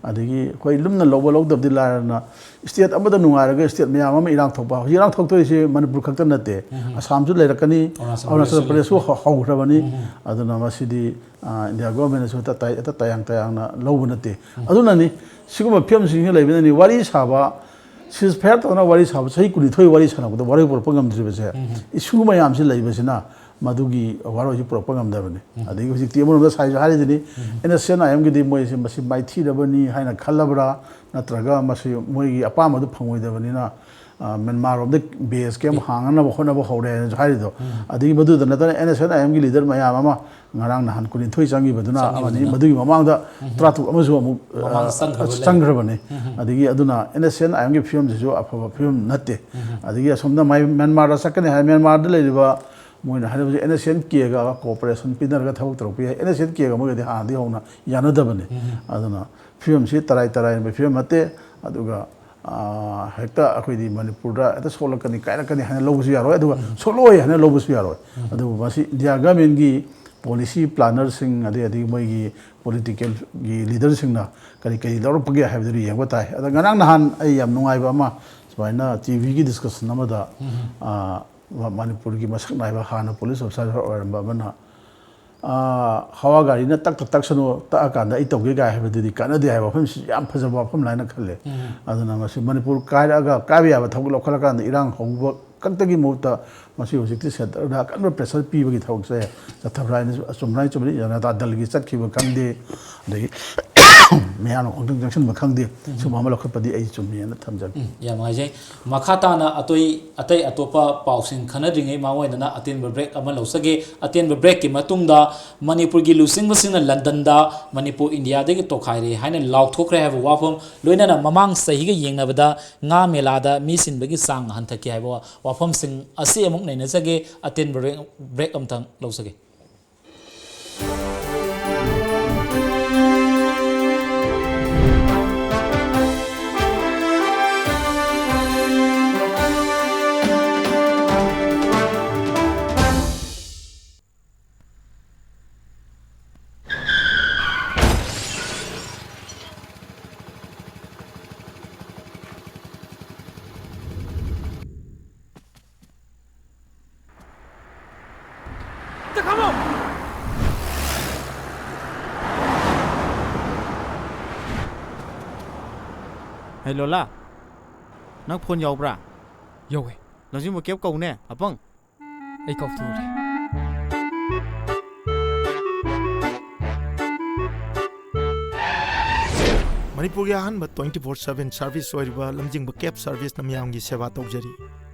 ꯑꯗꯒꯤ ꯑꯩꯈꯣꯏ ꯂꯨꯝꯅ ꯂꯧꯕ ꯂꯧꯗꯕꯗꯤ ꯂꯥꯏꯔꯅ, ꯁ꯭ꯇꯦꯠ ꯑꯃꯗ ꯅꯨꯡꯉꯥꯏꯔꯒ ꯁ꯭ꯇꯦꯠ ꯃꯌꯥꯝ ꯑꯃ ꯏꯔꯥꯡ ꯊꯣꯛꯄ, ꯍꯧꯖꯤꯛ ꯏꯔꯥꯡ ꯊꯣꯛꯇꯣꯏꯁꯦ ꯃꯅꯤꯄꯨꯔ ꯈꯛꯇ ꯅꯠꯇꯦ, ꯑꯁꯥꯝꯁꯨ ꯂꯩꯔꯛꯀꯅꯤ, ꯑꯔꯨꯅꯥꯆꯜ ꯄ꯭ꯔꯗꯦꯁꯁꯨ ꯍꯧ-, ꯍꯧꯈ꯭ꯔꯕꯅꯤ꯫ ꯑꯗꯨꯅ ꯃꯁꯤꯗꯤ, ꯑ, ꯏꯟꯗꯤꯌꯥ ꯒꯣꯔꯃꯦꯟꯅꯁꯨ ꯍꯦꯛꯇ ꯇꯥꯏ-, ꯍꯦꯛꯇ ꯇꯌꯥꯡ ꯇꯌꯥꯡꯅ ꯂꯧꯕ ꯅꯠꯇꯦ꯫ ꯑꯗꯨꯅꯅꯤ ꯁꯤꯒꯨꯝꯕ ꯐꯤꯕꯝꯁꯤꯡꯁꯤ ꯂꯩꯕꯅꯅꯤ ꯋꯥꯔꯤ ꯁꯥꯕ, ceasefire ꯇꯧꯅ ꯋꯥꯔꯤ ꯁꯥꯕ, ꯆꯍꯤ ꯀꯨꯟꯅꯤꯊꯣꯏ ꯋꯥꯔꯤ ꯁꯥꯟꯅꯕꯗ ꯋꯥꯔꯣꯏ ꯄꯨꯔꯛꯄ ꯉꯝꯗ꯭ꯔꯤꯕꯁꯦ꯫ ꯏꯁꯨ ꯃꯌꯥꯝꯁꯤ ꯂꯩꯕꯁꯤꯅ ꯃꯗꯨꯒꯤ ꯋꯥꯔꯣꯏꯁꯤ ꯄꯨꯔꯛꯄ ꯉꯝꯗꯕꯅꯤ꯫ ꯑꯗꯒꯤ ꯍꯧꯖꯤꯛꯇꯤ ꯑꯃꯔꯣꯝꯗ ꯁꯥꯏꯁꯨ ꯍꯥꯏꯔꯤꯗꯨꯅꯤ, ꯑꯦꯟ ꯑꯦꯁ ꯑꯦꯟ ꯑꯥꯏ ꯑꯦꯝꯒꯤꯗꯤ ꯃꯣꯏꯁꯦ ꯃꯁꯤ ꯃꯥꯏꯊꯤꯔꯕꯅꯤ ꯍꯥꯏꯅ ꯈꯜꯂꯕ꯭ꯔꯥ, ꯅꯠꯇ꯭ꯔꯒ ꯃꯁꯤ ꯃꯣꯏꯒꯤ ꯑꯄꯥꯝꯕꯗꯨ ꯐꯪꯉꯣꯏꯗꯕꯅꯤꯅ, ꯑ, ꯃ꯭ꯌꯥꯟꯃꯥꯔ ꯔꯣꯝꯗ ꯕꯦꯁ ꯀꯦꯝ ꯍꯥꯡꯅꯕ ꯍꯣꯠꯅꯕ ꯍꯧꯔꯦ ꯍꯥꯏꯅꯁꯨ ꯍꯥꯏꯔꯤꯗꯣ꯫ ꯑꯗꯒꯤ ꯃꯗꯨꯗ ꯅꯠꯇꯅ ꯑꯦꯟ ꯑꯦꯁ ꯑꯦꯟ ꯑꯥꯏ ꯑꯦꯝꯒꯤ ꯂꯤꯗꯔ ꯃꯌꯥꯝ ꯑꯃ ꯉꯔꯥꯡ ꯅꯍꯥꯟ ꯀꯨꯟꯅꯤꯊꯣꯏ ꯆꯪꯈꯤꯕꯗꯨꯅ ꯑꯃꯅꯤ꯫ ꯆꯪꯈꯤꯕꯗꯨꯅ꯫ ꯃꯗꯨꯒꯤ ꯃꯃꯥꯡꯗ ꯇꯔꯥꯇꯔꯨꯛ ꯑꯃꯁꯨ ꯑꯃꯨꯛ, ꯃꯃꯥꯡꯗ ꯑ, ꯆꯪꯈ꯭ꯔꯕ ꯂꯩ꯫ ꯆꯪꯈ꯭ꯔꯕꯅꯤ꯫ ꯑꯗꯒꯤ ꯑꯗꯨꯅ ꯑꯦꯟ ꯑꯦꯁ ꯑꯦꯟ ꯑꯥꯏ ꯑꯦꯝꯒꯤ ꯐꯤꯕꯝꯁꯤꯁꯨ ꯑꯐꯕ ꯐꯤꯕꯝ ꯅꯠꯇꯦ꯫ ꯑꯗꯒꯤ ꯑꯁꯣꯝꯗ ꯃꯥꯏ-, ꯃ꯭ꯌꯥꯟꯃꯥꯔꯗ ꯆꯠꯀꯅꯤ ꯍꯥꯏ, ꯃ꯭ꯌꯥꯟꯃꯥꯔꯗ ꯂꯩꯔꯤꯕ ꯃꯣꯏꯅ ꯍꯥꯏꯅꯕꯁꯦ ꯑꯦꯟ ꯑꯦꯁ ꯑꯦꯟ ꯀꯦꯒ ꯀꯣꯑꯣꯄꯔꯦꯁꯟ ꯄꯤꯅꯔꯒ ꯊꯕꯛ ꯇꯧꯔꯛꯄ ꯌꯥꯏ꯫ ꯑꯦꯟ ꯑꯦꯁ ꯑꯦꯟ ꯀꯦꯒ ꯃꯣꯏꯒꯗꯤ ꯍꯥꯟꯅꯗꯒꯤ ꯍꯧꯅ ꯌꯥꯅꯗꯕꯅꯤ꯫ ꯑꯗꯨꯅ ꯐꯤꯕꯝꯁꯤ ꯇꯔꯥꯏ ꯇꯔꯥꯏꯕ ꯐꯤꯕꯝ ꯅꯠꯇꯦ꯫ ꯑꯗꯨꯒ, ꯑ, ꯍꯦꯛꯇ ꯑꯩꯈꯣꯏꯗꯤ ꯃꯅꯤꯄꯨꯔꯗ ꯍꯦꯛꯇ ꯁꯣꯛꯂꯛꯀꯅꯤ, ꯀꯥꯏꯔꯛꯀꯅꯤ ꯍꯥꯏꯅ ꯂꯧꯕꯁꯨ ꯌꯥꯔꯣꯏ, ꯑꯗꯨꯒ ꯁꯣꯛꯂꯛꯑꯣꯏ ꯍꯥꯏꯅ ꯂꯧꯕꯁꯨ ꯌꯥꯔꯣꯏ꯫ ꯑꯗꯨꯕꯨ ꯃꯁꯤ ꯏꯟꯗꯤꯌꯥ ꯒꯃꯦꯟꯒꯤ ꯄꯣꯂꯤꯁꯤ ꯄ꯭ꯂꯥꯅꯔꯁꯤꯡ, ꯑꯗꯩ, ꯑꯗꯒꯤ ꯃꯣꯏꯒꯤ ꯄꯣꯂꯤꯇꯤꯀꯦꯜꯒꯤ ꯂꯤꯗꯔꯁꯤꯡꯅ ꯀꯔꯤ ꯀꯔꯤ ꯂꯧꯔꯛꯄꯒꯦ ꯍꯥꯏꯕꯗꯨ ꯌꯦꯡꯕ ꯇꯥꯏ꯫ ꯑꯗ ꯉꯔꯥꯡ ꯅꯍꯥꯟ ꯑꯩ ꯌꯥꯝ ꯅꯨꯡꯉꯥꯏꯕ ꯑꯃ, ꯁꯨꯃꯥꯏꯅ ꯇꯤ ꯚꯤꯒꯤ ꯗꯤꯁꯀꯁꯟ ꯑꯃꯗ, ꯑ, ꯃꯅꯤꯄꯨꯔꯒꯤ ꯃꯁꯛ ꯅꯥꯏꯕ ꯍꯥꯟꯅ ꯄꯨꯂꯤꯁ ꯑꯣꯐꯤꯁꯥꯔ ꯑꯣꯏꯔꯝꯕ ꯑꯃꯅ, ꯑ, ꯍꯋꯥ ꯒꯥꯔꯤꯅ ꯇꯛꯇ ꯇꯛꯁꯅꯨ, ꯇꯛꯑꯀꯥꯟꯗ ꯑꯩ ꯇꯧꯒꯦ ꯀꯥꯏ ꯍꯥꯏꯕꯗꯨꯗꯤ ꯀꯥꯟꯅꯗꯦ ꯍꯥꯏꯕ ꯋꯥꯐꯝꯁꯤ ꯌꯥꯝ ꯐꯖꯕ ꯋꯥꯐꯝ ꯍꯥꯏꯅ ꯈꯜꯂꯦ꯫ ꯑꯗꯨꯅ ꯃꯁꯤ ꯃꯅꯤꯄꯨꯔ ꯀꯥꯏꯔꯛꯑꯒ ꯀꯥꯏꯕ ꯌꯥꯕ ꯊꯕꯛ ꯂꯧꯈꯠꯂꯀꯥꯟꯗ ꯏꯔꯥꯡ ꯍꯧꯕ ꯈꯛꯇꯒꯤ ꯃꯍꯨꯠꯇ ꯃꯁꯤ ꯍꯧꯖꯤꯛꯇꯤ ꯁꯦꯟꯇꯔꯗ ꯑꯀꯟꯕ ꯄ꯭ꯔꯦꯁꯔ ꯄꯤꯕꯒꯤ ꯊꯕꯛꯁꯦ ꯆꯠꯊꯕ꯭ꯔꯥ ꯍꯥꯏꯅ ꯑꯆꯨꯝꯕ꯭ꯔꯥ ꯍꯥꯏꯅ ꯆꯨꯝꯕꯗꯤ ꯖꯅꯇꯥ ꯗꯜꯒꯤ ꯆꯠꯈꯤꯕ ꯈꯪꯗꯦ, ꯑꯗꯒꯤ ꯃꯌꯥꯝꯅ ꯈꯣꯡꯖꯪ ꯆꯪꯁꯤꯟꯕ ꯈꯪꯗꯦ, ꯁꯨꯝꯕ ꯑꯃ ꯂꯧꯈꯠꯄꯗꯤ ꯑꯩ ꯆꯨꯝꯃꯦꯅ ꯊꯝꯖꯒꯦ꯫ ꯎꯝ, ꯌꯥꯝ ꯅꯨꯡꯉꯥꯏꯖꯩ꯫ ꯃꯈꯥ ꯇꯥꯅ ꯑꯇꯩ, ꯑꯇꯩ ꯑꯇꯣꯞꯄ ꯄꯥꯎꯁꯤꯡ ꯈꯟꯅꯗ꯭ꯔꯤꯉꯩ ꯃꯥꯡꯑꯣꯏꯅꯅ ꯑꯇꯦꯟꯕ ꯕ꯭ꯔꯦꯛ ꯑꯃ ꯂꯧꯖꯒꯦ꯫ ꯑꯇꯦꯟꯕ ꯕ꯭ꯔꯦꯛꯀꯤ ꯃꯇꯨꯡꯗ ꯃꯅꯤꯄꯨꯔꯒꯤ ꯂꯨꯆꯤꯡꯕꯁꯤꯡꯅ ꯂꯟꯗꯟꯗ "ꯃꯅꯤꯄꯨꯔ ꯏꯟꯗꯤꯌꯥꯗꯒꯤ ꯇꯣꯈꯥꯏꯔꯦ" ꯍꯥꯏꯅ ꯂꯥꯎꯊꯣꯛꯈ꯭ꯔꯦ ꯍꯥꯏꯕ ꯋꯥꯐꯝ, ꯂꯣꯏꯅꯅ ꯃꯃꯥꯡ ꯆꯍꯤꯒ ꯌꯦꯡꯅꯕꯗ ꯉꯥ ꯃꯦꯂꯥꯗ ꯃꯤ ꯁꯤꯟꯕꯒꯤ ꯆꯥꯡ ꯍꯟꯊꯈꯤ ꯍꯥꯏꯕ ꯋꯥꯐꯝꯁꯤꯡ ꯑꯁꯤ ꯑꯃꯨꯛ ꯅꯩꯅꯖꯒꯦ꯫ ꯑꯇꯦꯟꯕ ꯕ꯭ꯔꯦꯛ, ꯕ꯭ꯔꯦꯛ ꯑꯃꯇꯪ ꯂꯧꯖꯒꯦ꯫ ꯍꯩ ꯂꯣꯂꯥ, ꯅꯪ ꯐꯣꯟ ꯌꯥꯎꯕ꯭ꯔꯥ? ꯌꯧꯋꯦ꯫ ꯂꯝꯖꯤꯡꯕ ꯀꯦꯞ ꯀꯧꯅꯦ, ꯑꯄꯪ꯫ ꯑꯩ ꯀꯥꯎꯊꯣꯛꯎꯔꯦ꯫ ꯃꯅꯤꯄꯨꯔꯒꯤ ꯑꯍꯥꯟꯕ twenty four seven service ꯑꯣꯏꯔꯤꯕ ꯂꯝꯖꯤꯡꯕ cab serviceꯅ ꯃꯤꯌꯥꯝꯒꯤ ꯁꯦꯕꯥ ꯇꯧꯖꯔꯤ꯫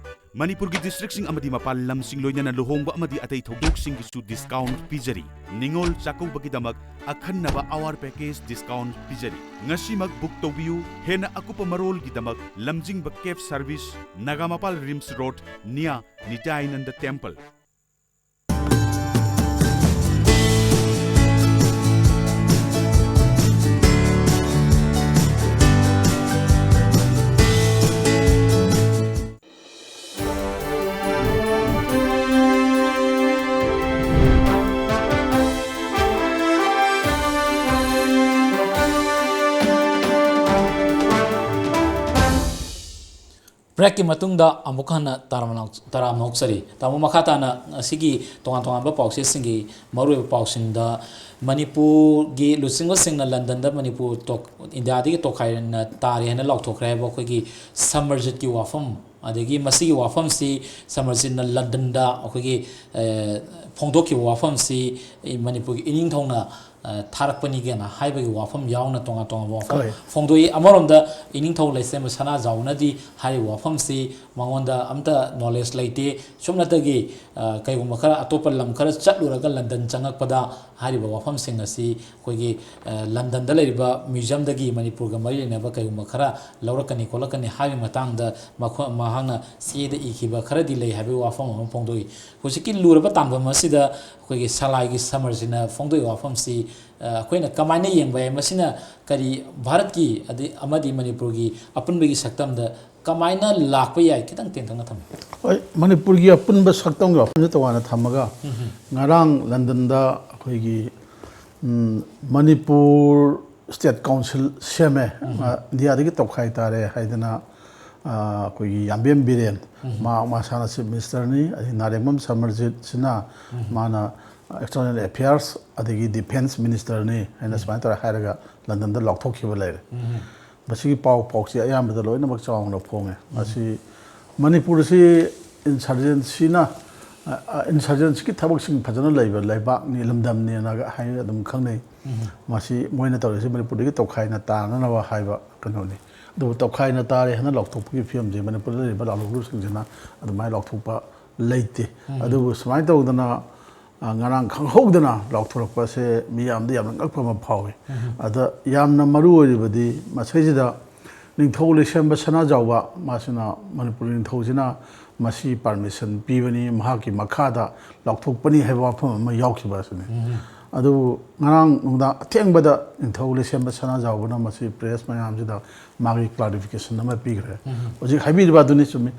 ꯃꯅꯤꯄꯨꯔꯒꯤ districtꯁꯤꯡ ꯑꯃꯗꯤ ꯃꯄꯥꯟ ꯂꯝꯁꯤꯡ, ꯂꯣꯏꯅꯅ ꯂꯨꯍꯣꯡꯕ ꯑꯃꯗꯤ ꯑꯇꯩ ꯊꯧꯗꯣꯛꯁꯤꯡꯒꯤꯁꯨ discount ꯄꯤꯖꯔꯤ꯫ ꯅꯤꯉꯣꯜ ꯆꯥꯛꯀꯧꯕꯒꯤꯗꯃꯛ ꯑꯈꯟꯅꯕ hour package discount ꯄꯤꯖꯔꯤ꯫ ꯉꯁꯤꯃꯛ book ꯇꯧꯕꯤꯌꯨ꯫ ꯍꯦꯟꯅ ꯑꯀꯨꯞꯄ ꯃꯔꯣꯜꯒꯤꯗꯃꯛ ꯂꯝꯖꯤꯡꯕ cab service, Nagamapal RIMS Road near ꯅꯤꯇꯥꯌꯥꯅꯟꯗ Temple꯫ Breakꯀꯤ ꯃꯇꯨꯡꯗ ꯑꯃꯨꯛ ꯍꯟꯅ ꯇꯔꯥꯝꯅ ꯇꯔꯥꯝꯅ ꯑꯣꯛꯆꯔꯤ꯫ ꯇꯥꯃꯣ, ꯃꯈꯥ ꯇꯥꯅ ꯉꯁꯤꯒꯤ ꯇꯣꯉꯥꯟ ꯇꯣꯉꯥꯟꯕ ꯄꯥꯎꯆꯦꯁꯤꯡꯒꯤ ꯃꯔꯨꯑꯣꯏꯕ ꯄꯥꯎꯁꯤꯡꯗ, ꯃꯅꯤꯄꯨꯔꯒꯤ ꯂꯨꯆꯤꯡꯕꯁꯤꯡꯅ ꯂꯟꯗꯟꯗ ꯃꯅꯤꯄꯨꯔ ꯇꯣꯛ-, ꯏꯟꯗꯤꯌꯥꯗꯒꯤ ꯇꯣꯈꯥꯏꯅ ꯇꯥꯔꯦ ꯍꯥꯏꯅ ꯂꯥꯎꯊꯣꯛꯈ꯭ꯔꯦ ꯍꯥꯏꯕ ꯑꯩꯈꯣꯏꯒꯤ ꯁꯃꯔꯖꯤꯠꯀꯤ ꯋꯥꯐꯝ, ꯑꯗꯒꯤ ꯃꯁꯤꯒꯤ ꯋꯥꯐꯝꯁꯤ ꯁꯃꯔꯖꯤꯠꯅ ꯂꯟꯗꯟꯗ ꯑꯩꯈꯣꯏꯒꯤ, ꯑ, ꯐꯣꯡꯗꯣꯛꯈꯤꯕ ꯋꯥꯐꯝꯁꯤ ꯃꯅꯤꯄꯨꯔꯒꯤ ꯏꯅꯤꯡꯊꯧꯅ, ꯑ, ꯊꯥꯔꯛꯄꯅꯤ ꯀꯥꯏꯅ ꯍꯥꯏꯕꯒꯤ ꯋꯥꯐꯝ ꯌꯥꯎꯅ ꯇꯣꯉꯥꯟ ꯇꯣꯉꯥꯟꯕ ꯋꯥꯐꯝ ꯍꯣꯏ꯫ ꯐꯣꯡꯗꯣꯛꯏ꯫ ꯑꯃꯔꯣꯝꯗ ꯏꯅꯤꯡꯊꯧ ꯂꯩꯁꯦꯝꯕ ꯁꯅꯥꯖꯥꯎꯕꯅꯗꯤ ꯍꯥꯏꯔꯤꯕ ꯋꯥꯐꯝꯁꯤ ꯃꯉꯣꯟꯗ ꯑꯝꯇ knowledge ꯂꯩꯇꯦ, ꯁꯨꯞꯅꯇꯒꯤ, ꯑ, ꯀꯩꯒꯨꯝꯕ ꯈꯔ ꯑꯇꯣꯞꯄ ꯂꯝ ꯈꯔ ꯆꯠꯂꯨꯔꯒ ꯂꯟꯗꯟ ꯆꯪꯉꯛꯄꯗ ꯍꯥꯏꯔꯤꯕ ꯋꯥꯐꯝꯁꯤꯡ ꯑꯁꯤ ꯑꯩꯈꯣꯏꯒꯤ, ꯑ, ꯂꯟꯗꯟꯗ ꯂꯩꯔꯤꯕ museumꯗꯒꯤ ꯃꯅꯤꯄꯨꯔꯒ ꯃꯔꯤ ꯂꯩꯅꯕ ꯀꯩꯒꯨꯝꯕ ꯈꯔ ꯂꯧꯔꯛꯀꯅꯤ ꯈꯣꯠꯂꯛꯀꯅꯤ ꯍꯥꯏꯕꯒꯤ ꯃꯇꯥꯡꯗ ꯃꯈꯣꯏ, ꯃꯍꯥꯛꯅ ꯆꯦꯗ ꯏꯈꯤꯕ ꯈꯔꯗꯤ ꯂꯩ ꯍꯥꯏꯕꯒꯤ ꯋꯥꯐꯝ ꯑꯃ ꯐꯣꯡꯗꯣꯛꯏ꯫ ꯍꯧꯖꯤꯛꯀꯤ ꯂꯨꯔꯕ ꯇꯥꯡꯐꯝ ꯑꯁꯤꯗ ꯑꯩꯈꯣꯏꯒꯤ ꯁꯂꯥꯏꯒꯤ ꯁꯃꯔꯖꯤꯠꯅ ꯐꯣꯡꯗꯣꯛꯏꯕ ꯋꯥꯐꯝꯁꯤ, ꯑ, ꯑꯩꯈꯣꯏꯅ ꯀꯃꯥꯏꯅ ꯌꯦꯡꯕ ꯌꯥꯏ? ꯃꯁꯤꯅ ꯀꯔꯤ ꯚꯥꯔꯠꯀꯤ ꯑꯗꯩ ꯑꯃꯗꯤ ꯃꯅꯤꯄꯨꯔꯒꯤ ꯑꯄꯨꯟꯕꯒꯤ ꯁꯛꯇꯝꯗ ꯀꯃꯥꯏꯅ ꯂꯥꯛꯄ ꯌꯥꯏ? ꯈꯤꯇꯪ ꯇꯦꯟꯇꯛꯅ ꯊꯝꯕꯤꯌꯨ꯫ ꯍꯣꯏ, ꯃꯅꯤꯄꯨꯔꯒꯤ ꯑꯄꯨꯟꯕ ꯁꯛꯇꯝꯒꯤ ꯋꯥꯐꯝꯁꯦ ꯇꯣꯉꯥꯟꯅ ꯊꯝꯃꯒ, ꯉꯔꯥꯡ ꯂꯟꯗꯟꯗ ꯑꯩꯈꯣꯏꯒꯤ, ꯎꯝ, ꯃꯅꯤꯄꯨꯔ State Council ꯁꯦꯝꯃꯦ꯫ ꯑ, ꯏꯟꯗꯤꯌꯥꯗꯒꯤ ꯇꯧꯈꯥꯏ ꯇꯥꯔꯦ ꯍꯥꯏꯗꯅ, ꯑ, ꯑꯩꯈꯣꯏꯒꯤ ꯌꯥꯝꯕꯦꯝ ꯕꯤꯔꯦꯟ, ꯃꯍꯥꯛ ꯃꯁꯥꯅ Chief Ministerꯅꯤ, ꯑꯗꯩ ꯅꯥꯔꯦꯡꯕꯝ ꯁꯃꯔꯖꯤꯠꯁꯤꯅ ꯃꯥꯅ External Affairs ꯑꯗꯒꯤ Defence Ministerꯅꯤ ꯍꯥꯏꯅ ꯁꯨꯃꯥꯏꯅ ꯇꯧꯔ ꯍꯥꯏꯔꯒ ꯂꯟꯗꯟꯗ ꯂꯥꯎꯊꯣꯛꯈꯤꯕ ꯂꯩꯔꯦ꯫ ꯃꯁꯤꯒꯤ ꯄꯥꯎ ꯄꯥꯎꯆꯦ ꯑꯌꯥꯝꯕꯗ ꯂꯣꯏꯅꯃꯛ ꯆꯥꯎꯅ ꯐꯣꯡꯉꯦ꯫ ꯃꯁꯤ ꯃꯅꯤꯄꯨꯔꯁꯤ insurgencyꯅ, ꯏꯟꯁꯔꯖꯦꯟꯁꯤꯒꯤ ꯊꯕꯛꯁꯤꯡ ꯐꯖꯅ ꯂꯩꯕ ꯂꯩꯕꯥꯛꯅꯤ, ꯂꯝꯗꯝꯅꯦꯅ ꯍꯥꯏ ꯑꯗꯨꯝ ꯈꯪꯅꯩ꯫ ꯃꯁꯤ ꯃꯣꯏꯅ ꯇꯧꯔꯤꯁꯤ ꯃꯅꯤꯄꯨꯔꯗꯒꯤ ꯇꯧꯈꯥꯏꯅ ꯇꯥꯅꯅꯕ ꯍꯥꯏꯕ ꯀꯩꯅꯣꯅꯤ꯫ ꯑꯗꯨꯕꯨ ꯇꯧꯈꯥꯏꯅ ꯇꯥꯔꯦ ꯍꯥꯏꯅ ꯂꯥꯎꯊꯣꯛꯄꯒꯤ ꯐꯤꯕꯝꯁꯦ ꯃꯅꯤꯄꯨꯔꯗ ꯂꯩꯔꯤꯕ ꯂꯥꯎꯊꯣꯛꯂꯨꯁꯤꯡꯁꯤꯅ ꯑꯗꯨꯃꯥꯏꯅ ꯂꯥꯎꯊꯣꯛꯄ ꯂꯩꯇꯦ꯫ ꯑꯗꯨꯕꯨ ꯁꯨꯃꯥꯏꯅ ꯇꯧꯗꯅ, ꯑ, ꯉꯔꯥꯡ ꯈꯪꯍꯧꯗꯅ ꯂꯥꯎꯊꯣꯔꯛꯄꯁꯦ ꯃꯤꯌꯥꯝꯗ ꯌꯥꯝꯅ ꯉꯛꯄ ꯑꯃ ꯐꯥꯎꯏ꯫ ꯑꯗ ꯌꯥꯝꯅ ꯃꯔꯨ ꯑꯣꯏꯔꯤꯕꯗꯤ ꯃꯁꯤꯁꯤꯗ ꯅꯤꯡꯊꯧ ꯂꯩꯁꯦꯝꯕ ꯁꯅꯥꯖꯥꯎꯕ, ꯃꯥꯁꯤꯅ ꯃꯅꯤꯄꯨꯔ ꯅꯤꯡꯊꯧꯁꯤꯅ ꯃꯁꯤ ꯄꯥꯔꯃꯤꯁꯟ ꯄꯤꯕꯅꯤ, ꯃꯍꯥꯛꯀꯤ ꯃꯈꯥꯗ ꯂꯥꯎꯊꯣꯛꯄꯅꯤ ꯍꯥꯏꯕ ꯋꯥꯐꯝ ꯑꯃ ꯌꯥꯎꯈꯤꯕ ꯑꯁꯤꯅꯤ꯫ ꯑꯗꯨꯕꯨ ꯉꯔꯥꯡ ꯅꯨꯡꯗꯥꯡ ꯑꯊꯦꯡꯕꯗ ꯅꯤꯡꯊꯧ ꯂꯩꯁꯦꯝꯕ ꯁꯅꯥꯖꯥꯎꯕꯅ ꯃꯁꯤ ꯄ꯭ꯔꯦꯁ ꯃꯌꯥꯝꯁꯤꯗ ꯃꯥꯒꯤ ꯀ꯭ꯂꯥꯔꯤꯐꯤꯀꯦꯁꯟ ꯑꯃ ꯄꯤꯈ꯭ꯔꯦ꯫ ꯍꯧꯖꯤꯛ ꯍꯥꯏꯕꯤꯔꯤꯕ ꯑꯗꯨꯅꯤ, ꯆꯨꯝꯃꯤ꯫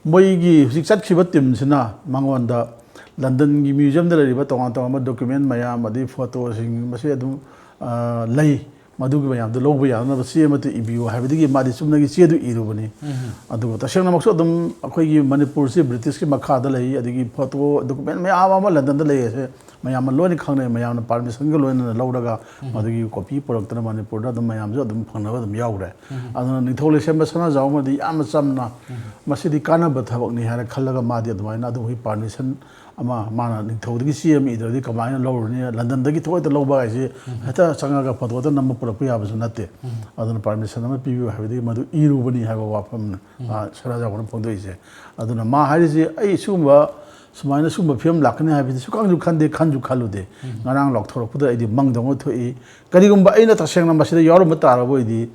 ꯃꯣꯏꯒꯤ ꯍꯧꯖꯤꯛ ꯆꯠꯈꯤꯕ ꯇꯤꯝꯁꯤꯅ ꯃꯉꯣꯟꯗ ꯂꯟꯗꯟꯒꯤ ꯃ꯭ꯌꯨꯖꯤꯌꯝꯗ ꯂꯩꯔꯤꯕ ꯇꯣꯉꯥꯟ ꯇꯣꯉꯥꯟꯕ ꯗꯣꯀꯨꯃꯦꯟ ꯃꯌꯥꯝ, ꯑꯗꯩ ꯐꯣꯇꯣꯁꯤꯡ, ꯃꯁꯤ ꯑꯗꯨꯝ, ꯑ, ꯂꯩ꯫ ꯃꯗꯨꯒꯤ ꯃꯌꯥꯝꯗꯣ ꯂꯧꯕ ꯌꯥꯅꯅꯕ ꯆꯦ ꯑꯃꯠꯇ ꯏꯕꯤꯌꯨ ꯍꯥꯏꯕꯗꯒꯤ ꯃꯥꯗꯤ ꯆꯨꯝꯅꯒꯤ ꯆꯦꯗꯨ ꯏꯔꯨꯕꯅꯤ꯫ ꯑꯗꯨꯕꯨ ꯇꯁꯦꯡꯅꯃꯛꯁꯨ ꯑꯗꯨꯝ ꯑꯩꯈꯣꯏꯒꯤ ꯃꯅꯤꯄꯨꯔꯁꯤ ꯕ꯭ꯔꯤꯇꯤꯁꯀꯤ ꯃꯈꯥꯗ ꯂꯩ, ꯑꯗꯒꯤ ꯐꯣꯇꯣ ꯗꯣꯀꯨꯃꯦꯟ ꯃꯌꯥꯝ ꯑꯃ ꯂꯟꯗꯟꯗ ꯂꯩ ꯑꯁꯦ ꯃꯌꯥꯝꯅ ꯂꯣꯏꯅ ꯈꯪꯅꯩ꯫ ꯃꯌꯥꯝꯅ ꯄꯥꯔꯃꯤꯁꯟꯒ ꯂꯣꯏꯅꯅ ꯂꯧꯔꯒ ꯃꯗꯨꯒꯤ ꯀꯣꯄꯤ ꯄꯨꯔꯛꯇꯅ ꯃꯅꯤꯄꯨꯔꯗ ꯑꯗꯨꯝ ꯃꯌꯥꯝꯁꯨ ꯑꯗꯨꯝ ꯐꯪꯅꯕ ꯑꯗꯨꯝ ꯌꯥꯎꯈ꯭ꯔꯦ꯫ ꯑꯗꯨꯅ ꯅꯤꯡꯊꯧ ꯂꯩꯁꯦꯝꯕ ꯁꯅꯥꯖꯥꯎꯕꯅꯗꯤ ꯌꯥꯝꯅ ꯆꯝꯅ ꯃꯁꯤꯗꯤ ꯀꯥꯟꯅꯕ ꯊꯕꯛꯅꯤ ꯍꯥꯏꯅ ꯈꯜꯂꯒ ꯃꯥꯗꯤ ꯑꯗꯨꯃꯥꯏꯅ ꯑꯗꯨꯒꯤ ꯄꯥꯔꯃꯤꯁꯟ ꯑꯃ ꯃꯥꯅ ꯅꯤꯡꯊꯧꯗꯒꯤ ꯆꯦ ꯑꯃ ꯏꯗ꯭ꯔꯗꯤ ꯀꯃꯥꯏꯅ ꯂꯧꯔꯨꯅꯤ? ꯂꯟꯗꯟꯗꯒꯤ ꯊꯣꯛꯍꯦꯛꯇ ꯂꯧꯕ ꯍꯥꯏꯁꯦ ꯍꯦꯛꯇ ꯆꯪꯉꯒ ꯐꯣꯇꯣꯗ ꯅꯝꯕ ꯄꯨꯔꯛꯄ ꯌꯥꯕꯁꯨ ꯅꯠꯇꯦ꯫ ꯑꯗꯨꯅ ꯄꯥꯔꯃꯤꯁꯟ ꯑꯃ ꯄꯤꯕꯤꯌꯨ ꯍꯥꯏꯕꯗꯒꯤ ꯃꯗꯨ ꯏꯔꯨꯕꯅꯤ ꯍꯥꯏꯕ ꯋꯥꯐꯝꯅ, ꯑ, ꯁꯅꯥꯖꯥꯎꯕꯅ ꯐꯣꯡꯗꯣꯛꯏꯁꯦ꯫ ꯑꯗꯨꯅ ꯃꯥ ꯍꯥꯏꯔꯤꯁꯤ, "ꯑꯩ ꯁꯤꯒꯨꯝꯕ ꯁꯨꯃꯥꯏꯅ ꯁꯤꯒꯨꯝꯕ ꯐꯤꯕꯝ ꯂꯥꯛꯀꯅꯤ ꯍꯥꯏꯕꯗꯤ ꯁꯨꯛꯈꯪꯁꯨ ꯈꯟꯗꯦ, ꯈꯟꯁꯨ ꯈꯜꯂꯨꯗꯦ꯫ ꯉꯔꯥꯡ ꯂꯥꯎꯊꯣꯔꯛꯄꯗ ꯑꯩꯗꯤ ꯃꯪꯗꯧꯅ ꯊꯣꯛꯏ꯫ ꯀꯔꯤꯒꯨꯝꯕ ꯑꯩꯅ ꯇꯁꯦꯡꯅ ꯃꯁꯤꯗ ꯌꯥꯎꯔꯝꯕ ꯇꯥꯔꯕ ꯑꯣꯏꯗꯤ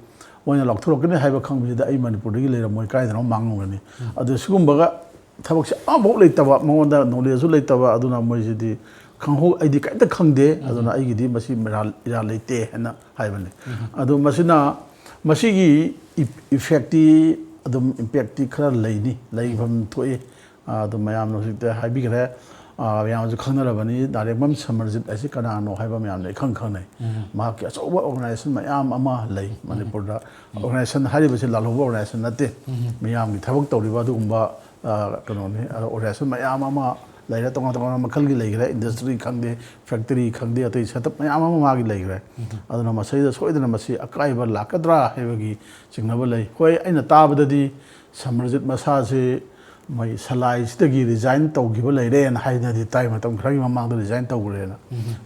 ꯃꯣꯏꯅ ꯂꯥꯎꯊꯣꯔꯛꯀꯅꯤ ꯍꯥꯏꯕ ꯈꯪꯕꯁꯤꯗ ꯑꯩ ꯃꯅꯤꯄꯨꯔꯗꯒꯤ ꯂꯩꯔꯝꯃꯣꯏ, ꯀꯥꯏꯗꯅꯣ ꯃꯥꯡꯉꯝꯒꯅꯤ"꯫ ꯑꯗꯨ ꯁꯤꯒꯨꯝꯕꯒ ꯊꯕꯛꯁꯦ ꯑꯃꯐꯥꯎ ꯂꯩꯇꯕ, ꯃꯉꯣꯟꯗ ꯅꯣꯂꯦꯖꯁꯨ ꯂꯩꯇꯕ, ꯑꯗꯨꯅ ꯃꯣꯏꯁꯤꯗꯤ ꯈꯪꯍꯧ-, ꯑꯩꯗꯤ ꯀꯔꯤꯝꯇ ꯈꯪꯗꯦ꯫ ꯑꯗꯨꯅ ꯑꯩꯒꯤꯗꯤ ꯃꯁꯤ ꯏꯔꯥꯜ, ꯏꯔꯥꯜ ꯂꯩꯇꯦ ꯍꯥꯏꯅ ꯍꯥꯏꯕꯅꯤ꯫ ꯑꯗꯨ ꯃꯁꯤꯅ, ꯃꯁꯤꯒꯤ ꯏꯐꯦꯛꯇꯤ ꯑꯗꯨꯝ, ꯏꯝꯄꯦꯛꯇꯤ ꯈꯔ ꯂꯩꯅꯤ, ꯂꯩꯐꯝ ꯊꯣꯛꯏ꯫ ꯑꯗꯨ ꯃꯌꯥꯝꯅ ꯍꯧꯖꯤꯛꯇꯤ ꯍꯥꯏꯕꯤꯈ꯭ꯔꯦ, ꯑ, ꯃꯌꯥꯝꯁꯨ ꯈꯪꯅꯔꯕꯅꯤ, ꯅꯥꯔꯦꯡꯕꯝ ꯁꯃꯔꯖꯤꯠ ꯍꯥꯏꯁꯤ ꯀꯅꯥꯅꯣ ꯍꯥꯏꯕ ꯃꯌꯥꯝꯅ ꯏꯈꯪ ꯈꯪꯅꯩ꯫ ꯃꯍꯥꯛꯀꯤ ꯑꯆꯧꯕ ꯑꯣꯔꯒꯅꯥꯏꯖꯦꯁꯟ ꯃꯌꯥꯝ ꯑꯃ ꯂꯩ ꯃꯅꯤꯄꯨꯔꯗ꯫ ꯑꯣꯔꯒꯅꯥꯏꯖꯦꯁꯟ ꯍꯥꯏꯔꯤꯕꯁꯤ ꯂꯥꯜꯍꯧꯕ ꯑꯣꯔꯒꯅꯥꯏꯖꯦꯁꯟ ꯅꯠꯇꯦ꯫ ꯃꯤꯌꯥꯝꯒꯤ ꯊꯕꯛ ꯇꯧꯔꯤꯕ ꯑꯗꯨꯒꯨꯝꯕ, ꯑ, ꯀꯩꯅꯣꯅꯤ꯫ ꯑꯗꯣ ꯑꯣꯔꯒꯅꯥꯏꯖꯦꯁꯟ ꯃꯌꯥꯝ ꯑꯃ ꯂꯩꯔꯦ, ꯇꯣꯉꯥꯟ ꯇꯣꯉꯥꯟꯕ ꯃꯈꯜꯒꯤ ꯂꯩꯈ꯭ꯔꯦ, ꯏꯟꯗꯁꯇ꯭ꯔꯤ ꯈꯪꯗꯦ, ꯐꯦꯛꯇꯔꯤ ꯈꯪꯗꯦ, ꯑꯇꯩ ꯁꯦꯇꯞ ꯃꯌꯥꯝ ꯑꯃ ꯃꯥꯒꯤ ꯂꯩꯈ꯭ꯔꯦ꯫ ꯑꯗꯨꯅ ꯃꯁꯤꯗ ꯁꯣꯏꯗꯅ ꯃꯁꯤ ꯑꯀꯥꯏꯕ ꯂꯥꯛꯀꯗ꯭ꯔꯥ ꯍꯥꯏꯕꯒꯤ ꯆꯤꯡꯅꯕ ꯂꯩ꯫ ꯍꯣꯏ, ꯑꯩꯅ ꯇꯥꯕꯗꯗꯤ ꯁꯃꯔꯖꯤꯠ ꯃꯁꯥꯁꯤ ꯃꯣꯏ ꯁꯂꯥꯏꯁꯤꯗꯒꯤ ꯔꯤꯖꯥꯏꯟ ꯇꯧꯈꯤꯕ ꯂꯩꯔꯦꯅ ꯍꯥꯏꯅꯗꯤ ꯇꯥꯏ, ꯃꯇꯝ ꯈꯔꯒꯤ ꯃꯃꯥꯡꯗ ꯔꯤꯖꯥꯏꯟ ꯇꯧꯈ꯭ꯔꯦꯅ꯫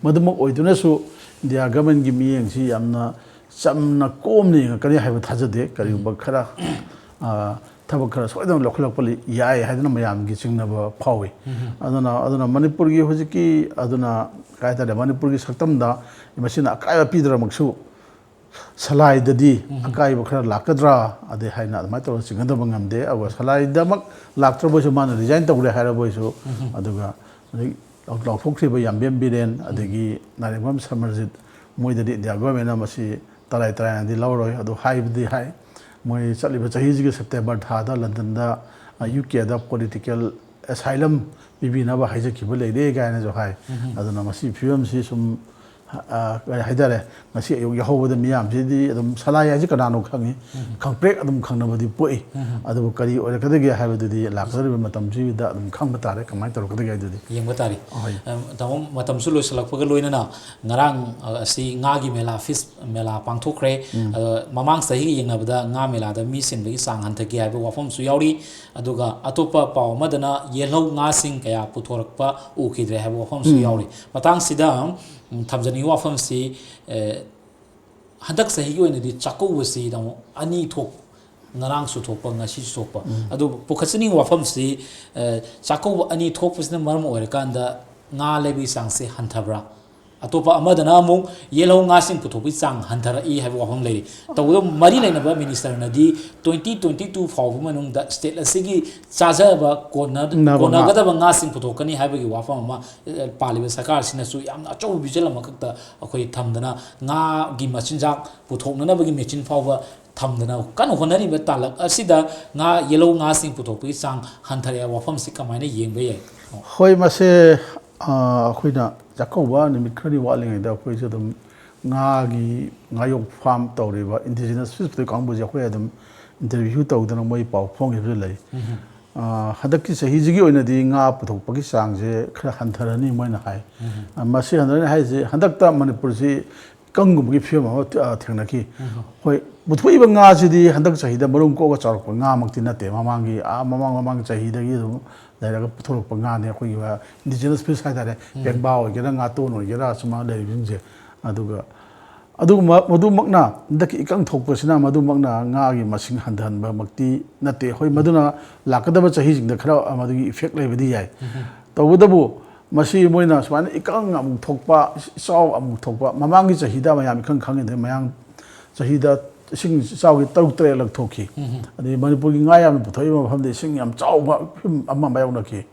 ꯃꯗꯨꯃꯛ ꯑꯣꯏꯗꯨꯅꯁꯨ ꯏꯟꯗꯤꯌꯥ ꯒꯃꯦꯟꯒꯤ ꯃꯤꯠꯌꯦꯡꯁꯤ ꯌꯥꯝꯅ ꯆꯝꯅ ꯀꯣꯝꯅ ꯌꯦꯡꯉꯛꯀꯅꯤ ꯍꯥꯏꯕ ꯊꯥꯖꯗꯦ꯫ ꯀꯔꯤꯒꯨꯝꯕ ꯈꯔ, ꯑ, ꯊꯕꯛ ꯈꯔ ꯁꯣꯏꯗꯅ ꯂꯧꯈꯠꯂꯛꯄ ꯌꯥꯏ ꯍꯥꯏꯗꯅ ꯃꯌꯥꯝꯒꯤ ꯆꯤꯡꯅꯕ ꯐꯥꯎꯏ꯫ ꯑꯗꯨꯅ, ꯑꯗꯨꯅ ꯃꯅꯤꯄꯨꯔꯒꯤ ꯍꯧꯖꯤꯛꯀꯤ, ꯑꯗꯨꯅ ꯀꯩ ꯍꯥꯏꯇꯥꯔꯦ, ꯃꯅꯤꯄꯨꯔꯒꯤ ꯁꯛꯇꯝꯗ ꯃꯁꯤꯅ ꯑꯀꯥꯏꯕ ꯄꯤꯗ꯭ꯔꯃꯛꯁꯨ, ꯁꯂꯥꯏꯗꯗꯤ ꯑꯀꯥꯏꯕ ꯈꯔ ꯂꯥꯛꯀꯗ꯭ꯔꯥ ꯑꯗꯩ ꯍꯥꯏꯅ ꯑꯗꯨꯃꯥꯏꯅ ꯇꯧꯔꯒ ꯆꯤꯡꯅꯗꯕ ꯉꯝꯗꯦ꯫ ꯑꯗꯨꯒ ꯁꯂꯥꯏꯗꯃꯛ ꯂꯥꯛꯇ꯭ꯔꯕꯣꯏꯁꯨ, ꯃꯥꯅ ꯔꯤꯖꯥꯏꯟ ꯇꯧꯈ꯭ꯔꯦ ꯍꯥꯏꯔꯕꯣꯏꯁꯨ, ꯑꯗꯨꯒ ꯍꯧꯖꯤꯛ ꯂꯥꯎ-, ꯂꯥꯎꯊꯣꯛꯈ꯭ꯔꯤꯕ ꯌꯥꯝꯕꯦꯝ ꯕꯤꯔꯦꯟ ꯑꯗꯒꯤ ꯅꯥꯏꯔꯦꯝꯕꯝ ꯁꯃꯔꯖꯤꯠ, ꯃꯣꯏꯗꯗꯤ ꯏꯟꯗꯤꯌꯥ ꯒꯣꯔꯃꯦꯟꯅ ꯃꯁꯤ ꯇꯔꯥꯏ ꯇꯔꯥꯏꯅꯗꯤ ꯂꯧꯔꯣꯏ꯫ ꯑꯗꯨ ꯍꯥꯏꯕꯗꯤ ꯍꯥꯏ, ꯃꯣꯏ ꯆꯠꯂꯤꯕ ꯆꯍꯤꯁꯤꯒꯤ ꯁꯦꯞꯇꯦꯝꯕꯔ ꯊꯥꯗ ꯂꯟꯗꯟꯗ, ꯑ, ꯌꯨ ꯀꯦꯗ ꯄꯣꯂꯤꯇꯤꯀꯦꯜ ꯑꯦꯁꯥꯏꯂꯝ ꯄꯤꯕꯤꯅꯕ ꯍꯥꯏꯖꯈꯤꯕ ꯂꯩꯔꯦ ꯀꯥꯏꯅꯁꯨ ꯍꯥꯏ꯫ ꯑꯗꯨꯅ ꯃꯁꯤ ꯐꯤꯕꯝꯁꯤ ꯁꯨꯝ, ꯑ, ꯀꯔꯤ ꯍꯥꯏꯇꯥꯔꯦ, ꯉꯁꯤ ꯑꯌꯨꯛ ꯌꯥꯍꯧꯕꯗ ꯃꯤꯌꯥꯝꯁꯤꯗꯤ ꯑꯗꯨꯝ ꯁꯂꯥꯏ ꯍꯥꯏꯁꯤ ꯀꯅꯥꯅꯣ ꯈꯪꯉꯤ, ꯈꯪꯄ꯭ꯔꯦꯛ ꯑꯗꯨꯝ ꯈꯪꯅꯕꯗꯤ ꯄꯣꯛꯏ꯫ ꯑꯗꯨꯕꯨ ꯀꯔꯤ ꯑꯣꯏꯔꯛꯀꯗꯒꯦ ꯍꯥꯏꯕꯗꯨꯗꯤ ꯂꯥꯛꯀꯗꯧꯔꯤꯕ ꯃꯇꯝꯁꯤꯗ ꯑꯗꯨꯝ ꯈꯪꯕ ꯇꯥꯔꯦ, ꯀꯃꯥꯏꯅ ꯇꯧꯔꯛꯀꯗꯒꯦ ꯍꯥꯏꯗꯨꯗꯤ꯫ ꯌꯦꯡꯕ ꯇꯥꯔꯤ꯫ ꯍꯣꯏ꯫ ꯑ, ꯇꯥꯃꯣ, ꯃꯇꯝꯁꯨ ꯂꯣꯏꯁꯤꯜꯂꯛꯄꯒ ꯂꯣꯏꯅꯅ ꯉꯔꯥꯡ, ꯑ, ꯑꯁꯤ ꯉꯥꯒꯤ ꯃꯦꯂꯥ, ꯐꯤꯁ ꯃꯦꯂꯥ ꯄꯥꯡꯊꯣꯛꯈ꯭ꯔꯦ꯫ ꯑꯗꯣ ꯃꯃꯥꯡ ꯆꯍꯤꯒ ꯌꯦꯡꯅꯕꯗ ꯉꯥ ꯃꯦꯂꯥꯗ ꯃꯤ ꯁꯤꯟꯕꯒꯤ ꯆꯥꯡ ꯍꯟꯊꯈꯤ ꯍꯥꯏꯕ ꯋꯥꯐꯝꯁꯨ ꯌꯥꯎꯔꯤ꯫ ꯑꯗꯨꯒ ꯑꯇꯣꯞꯄ ꯄꯥꯎ ꯑꯃꯗꯅ ꯌꯦꯜꯍꯧ ꯉꯥꯁꯤꯡ ꯀꯌꯥ ꯄꯨꯊꯣꯔꯛꯄ ꯎꯈꯤꯗ꯭ꯔꯦ ꯍꯥꯏꯕ ꯋꯥꯐꯝꯁꯨ ꯌꯥꯎꯔꯤ꯫ ꯃꯇꯥꯡꯁꯤꯗ, ꯎꯝ, ꯊꯝꯖꯅꯤꯡꯉꯤ ꯋꯥꯐꯝꯁꯤ, ꯑꯦ, ꯍꯟꯗꯛ ꯆꯍꯤꯒꯤ ꯑꯣꯏꯅꯗꯤ ꯆꯥꯛꯀꯧꯕꯁꯤ ꯇꯥꯃꯣ ꯑꯅꯤ ꯊꯣꯛ-, ꯉꯔꯥꯡꯁꯨ ꯊꯣꯛꯄ, ꯉꯁꯤꯁꯨ ꯊꯣꯛꯄ꯫ ꯑꯗꯨ ꯄꯨꯈꯠꯆꯅꯤꯡꯕ ꯋꯥꯐꯝꯁꯤ, ꯑꯦ, ꯆꯥꯛꯀꯧꯕ ꯑꯅꯤ ꯊꯣꯛꯄꯁꯤꯅ ꯃꯔꯝ ꯑꯣꯏꯔꯀꯥꯟꯗ ꯉꯥ ꯂꯩꯕꯒꯤ ꯆꯥꯡꯁꯦ ꯍꯟꯊꯕ꯭ꯔꯥ? ꯑꯇꯣꯞꯄ ꯑꯃꯗꯅ ꯑꯃꯨꯛ ꯌꯦꯜꯍꯧ ꯉꯥꯁꯤꯡ ꯄꯨꯊꯣꯛꯄꯒꯤ ꯆꯥꯡ ꯍꯟꯊꯔꯛꯏ ꯍꯥꯏꯕ ꯋꯥꯐꯝ ꯂꯩꯔꯤ꯫ ꯇꯧꯕꯇꯕꯨ ꯃꯔꯤ ꯂꯩꯅꯕ ꯃꯤꯅꯤꯁꯇꯔꯅꯗꯤ twenty twenty two ꯐꯥꯎꯕ ꯃꯅꯨꯡꯗ ꯁ꯭ꯇꯦꯠ ꯑꯁꯤꯒꯤ ꯆꯥꯖꯕ ꯀꯣꯟꯅ-, ꯅꯕ ꯉꯥ꯫ ꯀꯣꯟꯅꯒꯗꯕ ꯉꯥꯁꯤꯡ ꯄꯨꯊꯣꯛꯀꯅꯤ ꯍꯥꯏꯕꯒꯤ ꯋꯥꯐꯝ ꯑꯃ, ꯑꯦ, ꯄꯥꯜꯂꯤꯕ ꯁꯔꯀꯥꯔꯁꯤꯅꯁꯨ ꯌꯥꯝꯅ ꯑꯆꯧꯕ ꯚꯤꯖꯟ ꯑꯃꯈꯛꯇ ꯑꯩꯈꯣꯏ ꯊꯝꯗꯅ ꯉꯥꯒꯤ ꯃꯆꯤꯟꯖꯥꯛ ꯄꯨꯊꯣꯛꯅꯅꯕꯒꯤ ꯃꯦꯆꯤꯟ ꯐꯥꯎꯕ ꯊꯝꯗꯅ ꯀꯟꯅ ꯍꯣꯠꯅꯔꯤꯕ ꯇꯥꯂꯛ ꯑꯁꯤꯗ ꯉꯥ ꯌꯦꯜꯍꯧ ꯉꯥꯁꯤꯡ ꯄꯨꯊꯣꯛꯄꯒꯤ ꯆꯥꯡ ꯍꯟꯊꯔꯛꯑꯦ ꯋꯥꯐꯝꯁꯤ ꯀꯃꯥꯏꯅ ꯌꯦꯡꯕ ꯌꯥꯏ? ꯍꯣꯏ, ꯃꯁꯦ, ꯑ, ꯑꯩꯈꯣꯏꯅ ꯆꯥꯛꯀꯧꯕ ꯅꯨꯃꯤꯠ ꯈꯔꯅꯤ ꯋꯥꯠꯂꯤꯉꯩꯗ ꯑꯩꯈꯣꯏꯁꯨ ꯑꯗꯨꯝ ꯉꯥꯒꯤ, ꯉꯥꯌꯣꯛ ꯐꯥꯝ ꯇꯧꯔꯤꯕ ꯏꯟꯗꯤꯖꯤꯅꯁ ꯐꯤꯁ ꯄꯨꯊꯣꯛꯄ ꯀꯥꯡꯕꯨꯁꯦ ꯑꯩꯈꯣꯏ ꯑꯗꯨꯝ ꯏꯟꯇꯔꯚ꯭ꯌꯨ ꯇꯧꯗꯅ ꯃꯣꯏ ꯄꯥꯎ ꯐꯥꯎꯈꯤꯕꯁꯨ ꯂꯩ꯫ ꯑ, ꯍꯟꯗꯛꯀꯤ ꯆꯍꯤꯁꯤꯒꯤ ꯑꯣꯏꯅꯗꯤ ꯉꯥ ꯄꯨꯊꯣꯛꯄꯒꯤ ꯆꯥꯡꯁꯦ ꯈꯔ ꯍꯟꯊꯔꯅꯤ ꯃꯣꯏꯅ ꯍꯥꯏ꯫ ꯑ, ꯃꯁꯤ ꯍꯟꯊꯔꯅꯤ ꯍꯥꯏꯁꯦ ꯍꯟꯗꯛꯇ ꯃꯅꯤꯄꯨꯔꯁꯤ ꯀꯪꯒꯨꯝꯕꯒꯤ ꯐꯤꯕꯝ ꯑꯃ ꯑ, ꯊꯦꯡꯅꯈꯤ꯫ ꯍꯣꯏ, ꯄꯨꯊꯣꯛꯏꯕ ꯉꯥꯁꯤꯗꯤ ꯍꯟꯗꯛ ꯆꯍꯤꯗ ꯃꯔꯨꯝ ꯀꯣꯛꯑꯒ ꯆꯥꯎꯔꯛꯄ ꯉꯥꯃꯛꯇꯤ ꯅꯠꯇꯦ꯫ ꯃꯃꯥꯡꯒꯤ, ꯑꯥ, ꯃꯃꯥꯡ ꯃꯃꯥꯡ ꯆꯍꯤꯗꯒꯤ ꯑꯗꯨꯝ ꯂꯩꯔꯒ ꯄꯨꯊꯣꯔꯛꯄ ꯉꯥꯅꯦ꯫ ꯑꯩꯈꯣꯏꯒꯤ ꯏꯟꯗꯤꯖꯤꯅꯁ ꯐꯤꯁ ꯍꯥꯏꯇꯥꯔꯦ, ꯄꯦꯡꯕꯥ ꯑꯣꯏꯒꯦꯔꯥ, ꯉꯥꯇꯣꯟ ꯑꯣꯏꯒꯦꯔꯥ, ꯁꯨꯃꯥꯏꯅ ꯂꯩꯔꯤꯕꯁꯤꯡꯁꯦ꯫ ꯑꯗꯨꯒ ꯑꯗꯨꯒꯨꯝꯕ, ꯃꯗꯨꯃꯛꯅ ꯍꯟꯗꯛꯀꯤ ꯏꯀꯪ ꯊꯣꯛꯄꯁꯤꯅ ꯃꯗꯨꯃꯛꯅ ꯉꯥꯒꯤ ꯃꯁꯤꯡ ꯍꯟꯊꯍꯟꯕꯃꯛꯇꯤ ꯅꯠꯇꯦ꯫ ꯍꯣꯏ, ꯃꯗꯨꯅ ꯂꯥꯛꯀꯗꯕ ꯆꯍꯤꯁꯤꯡꯗ ꯈꯔ ꯃꯗꯨꯒꯤ ꯏꯐꯦꯛ ꯂꯩꯕꯗꯤ ꯌꯥꯏ꯫ ꯇꯧꯕꯇꯕꯨ ꯃꯁꯤ ꯃꯣꯏꯅ ꯁꯨꯃꯥꯏꯅ ꯏꯀꯪ ꯑꯃꯨꯛ ꯊꯣꯛꯄ, ꯏꯆꯥꯎ ꯑꯃꯨꯛ ꯊꯣꯛꯄ, ꯃꯃꯥꯡꯒꯤ ꯆꯍꯤꯗ ꯃꯌꯥꯝ ꯏꯈꯪ ꯈꯪꯉꯤꯗꯨꯅꯤ, ꯃꯌꯥꯝ ꯆꯍꯤꯗ ꯏꯁꯤꯡ ꯏꯆꯥꯎꯒꯤ ꯇꯔꯨꯛ ꯇꯔꯦꯠꯂꯛ ꯊꯣꯛꯈꯤ꯫ ꯑꯗꯩ ꯃꯅꯤꯄꯨꯔꯒꯤ ꯉꯥ ꯌꯥꯝꯅ ꯄꯨꯊꯣꯛꯏꯕ ꯃꯐꯝꯗ ꯏꯁꯤꯡ ꯌꯥꯝ ꯆꯥꯎꯕ ꯐꯤꯕꯝ ꯑꯃ ꯃꯥꯌꯣꯛꯅꯈꯤ꯫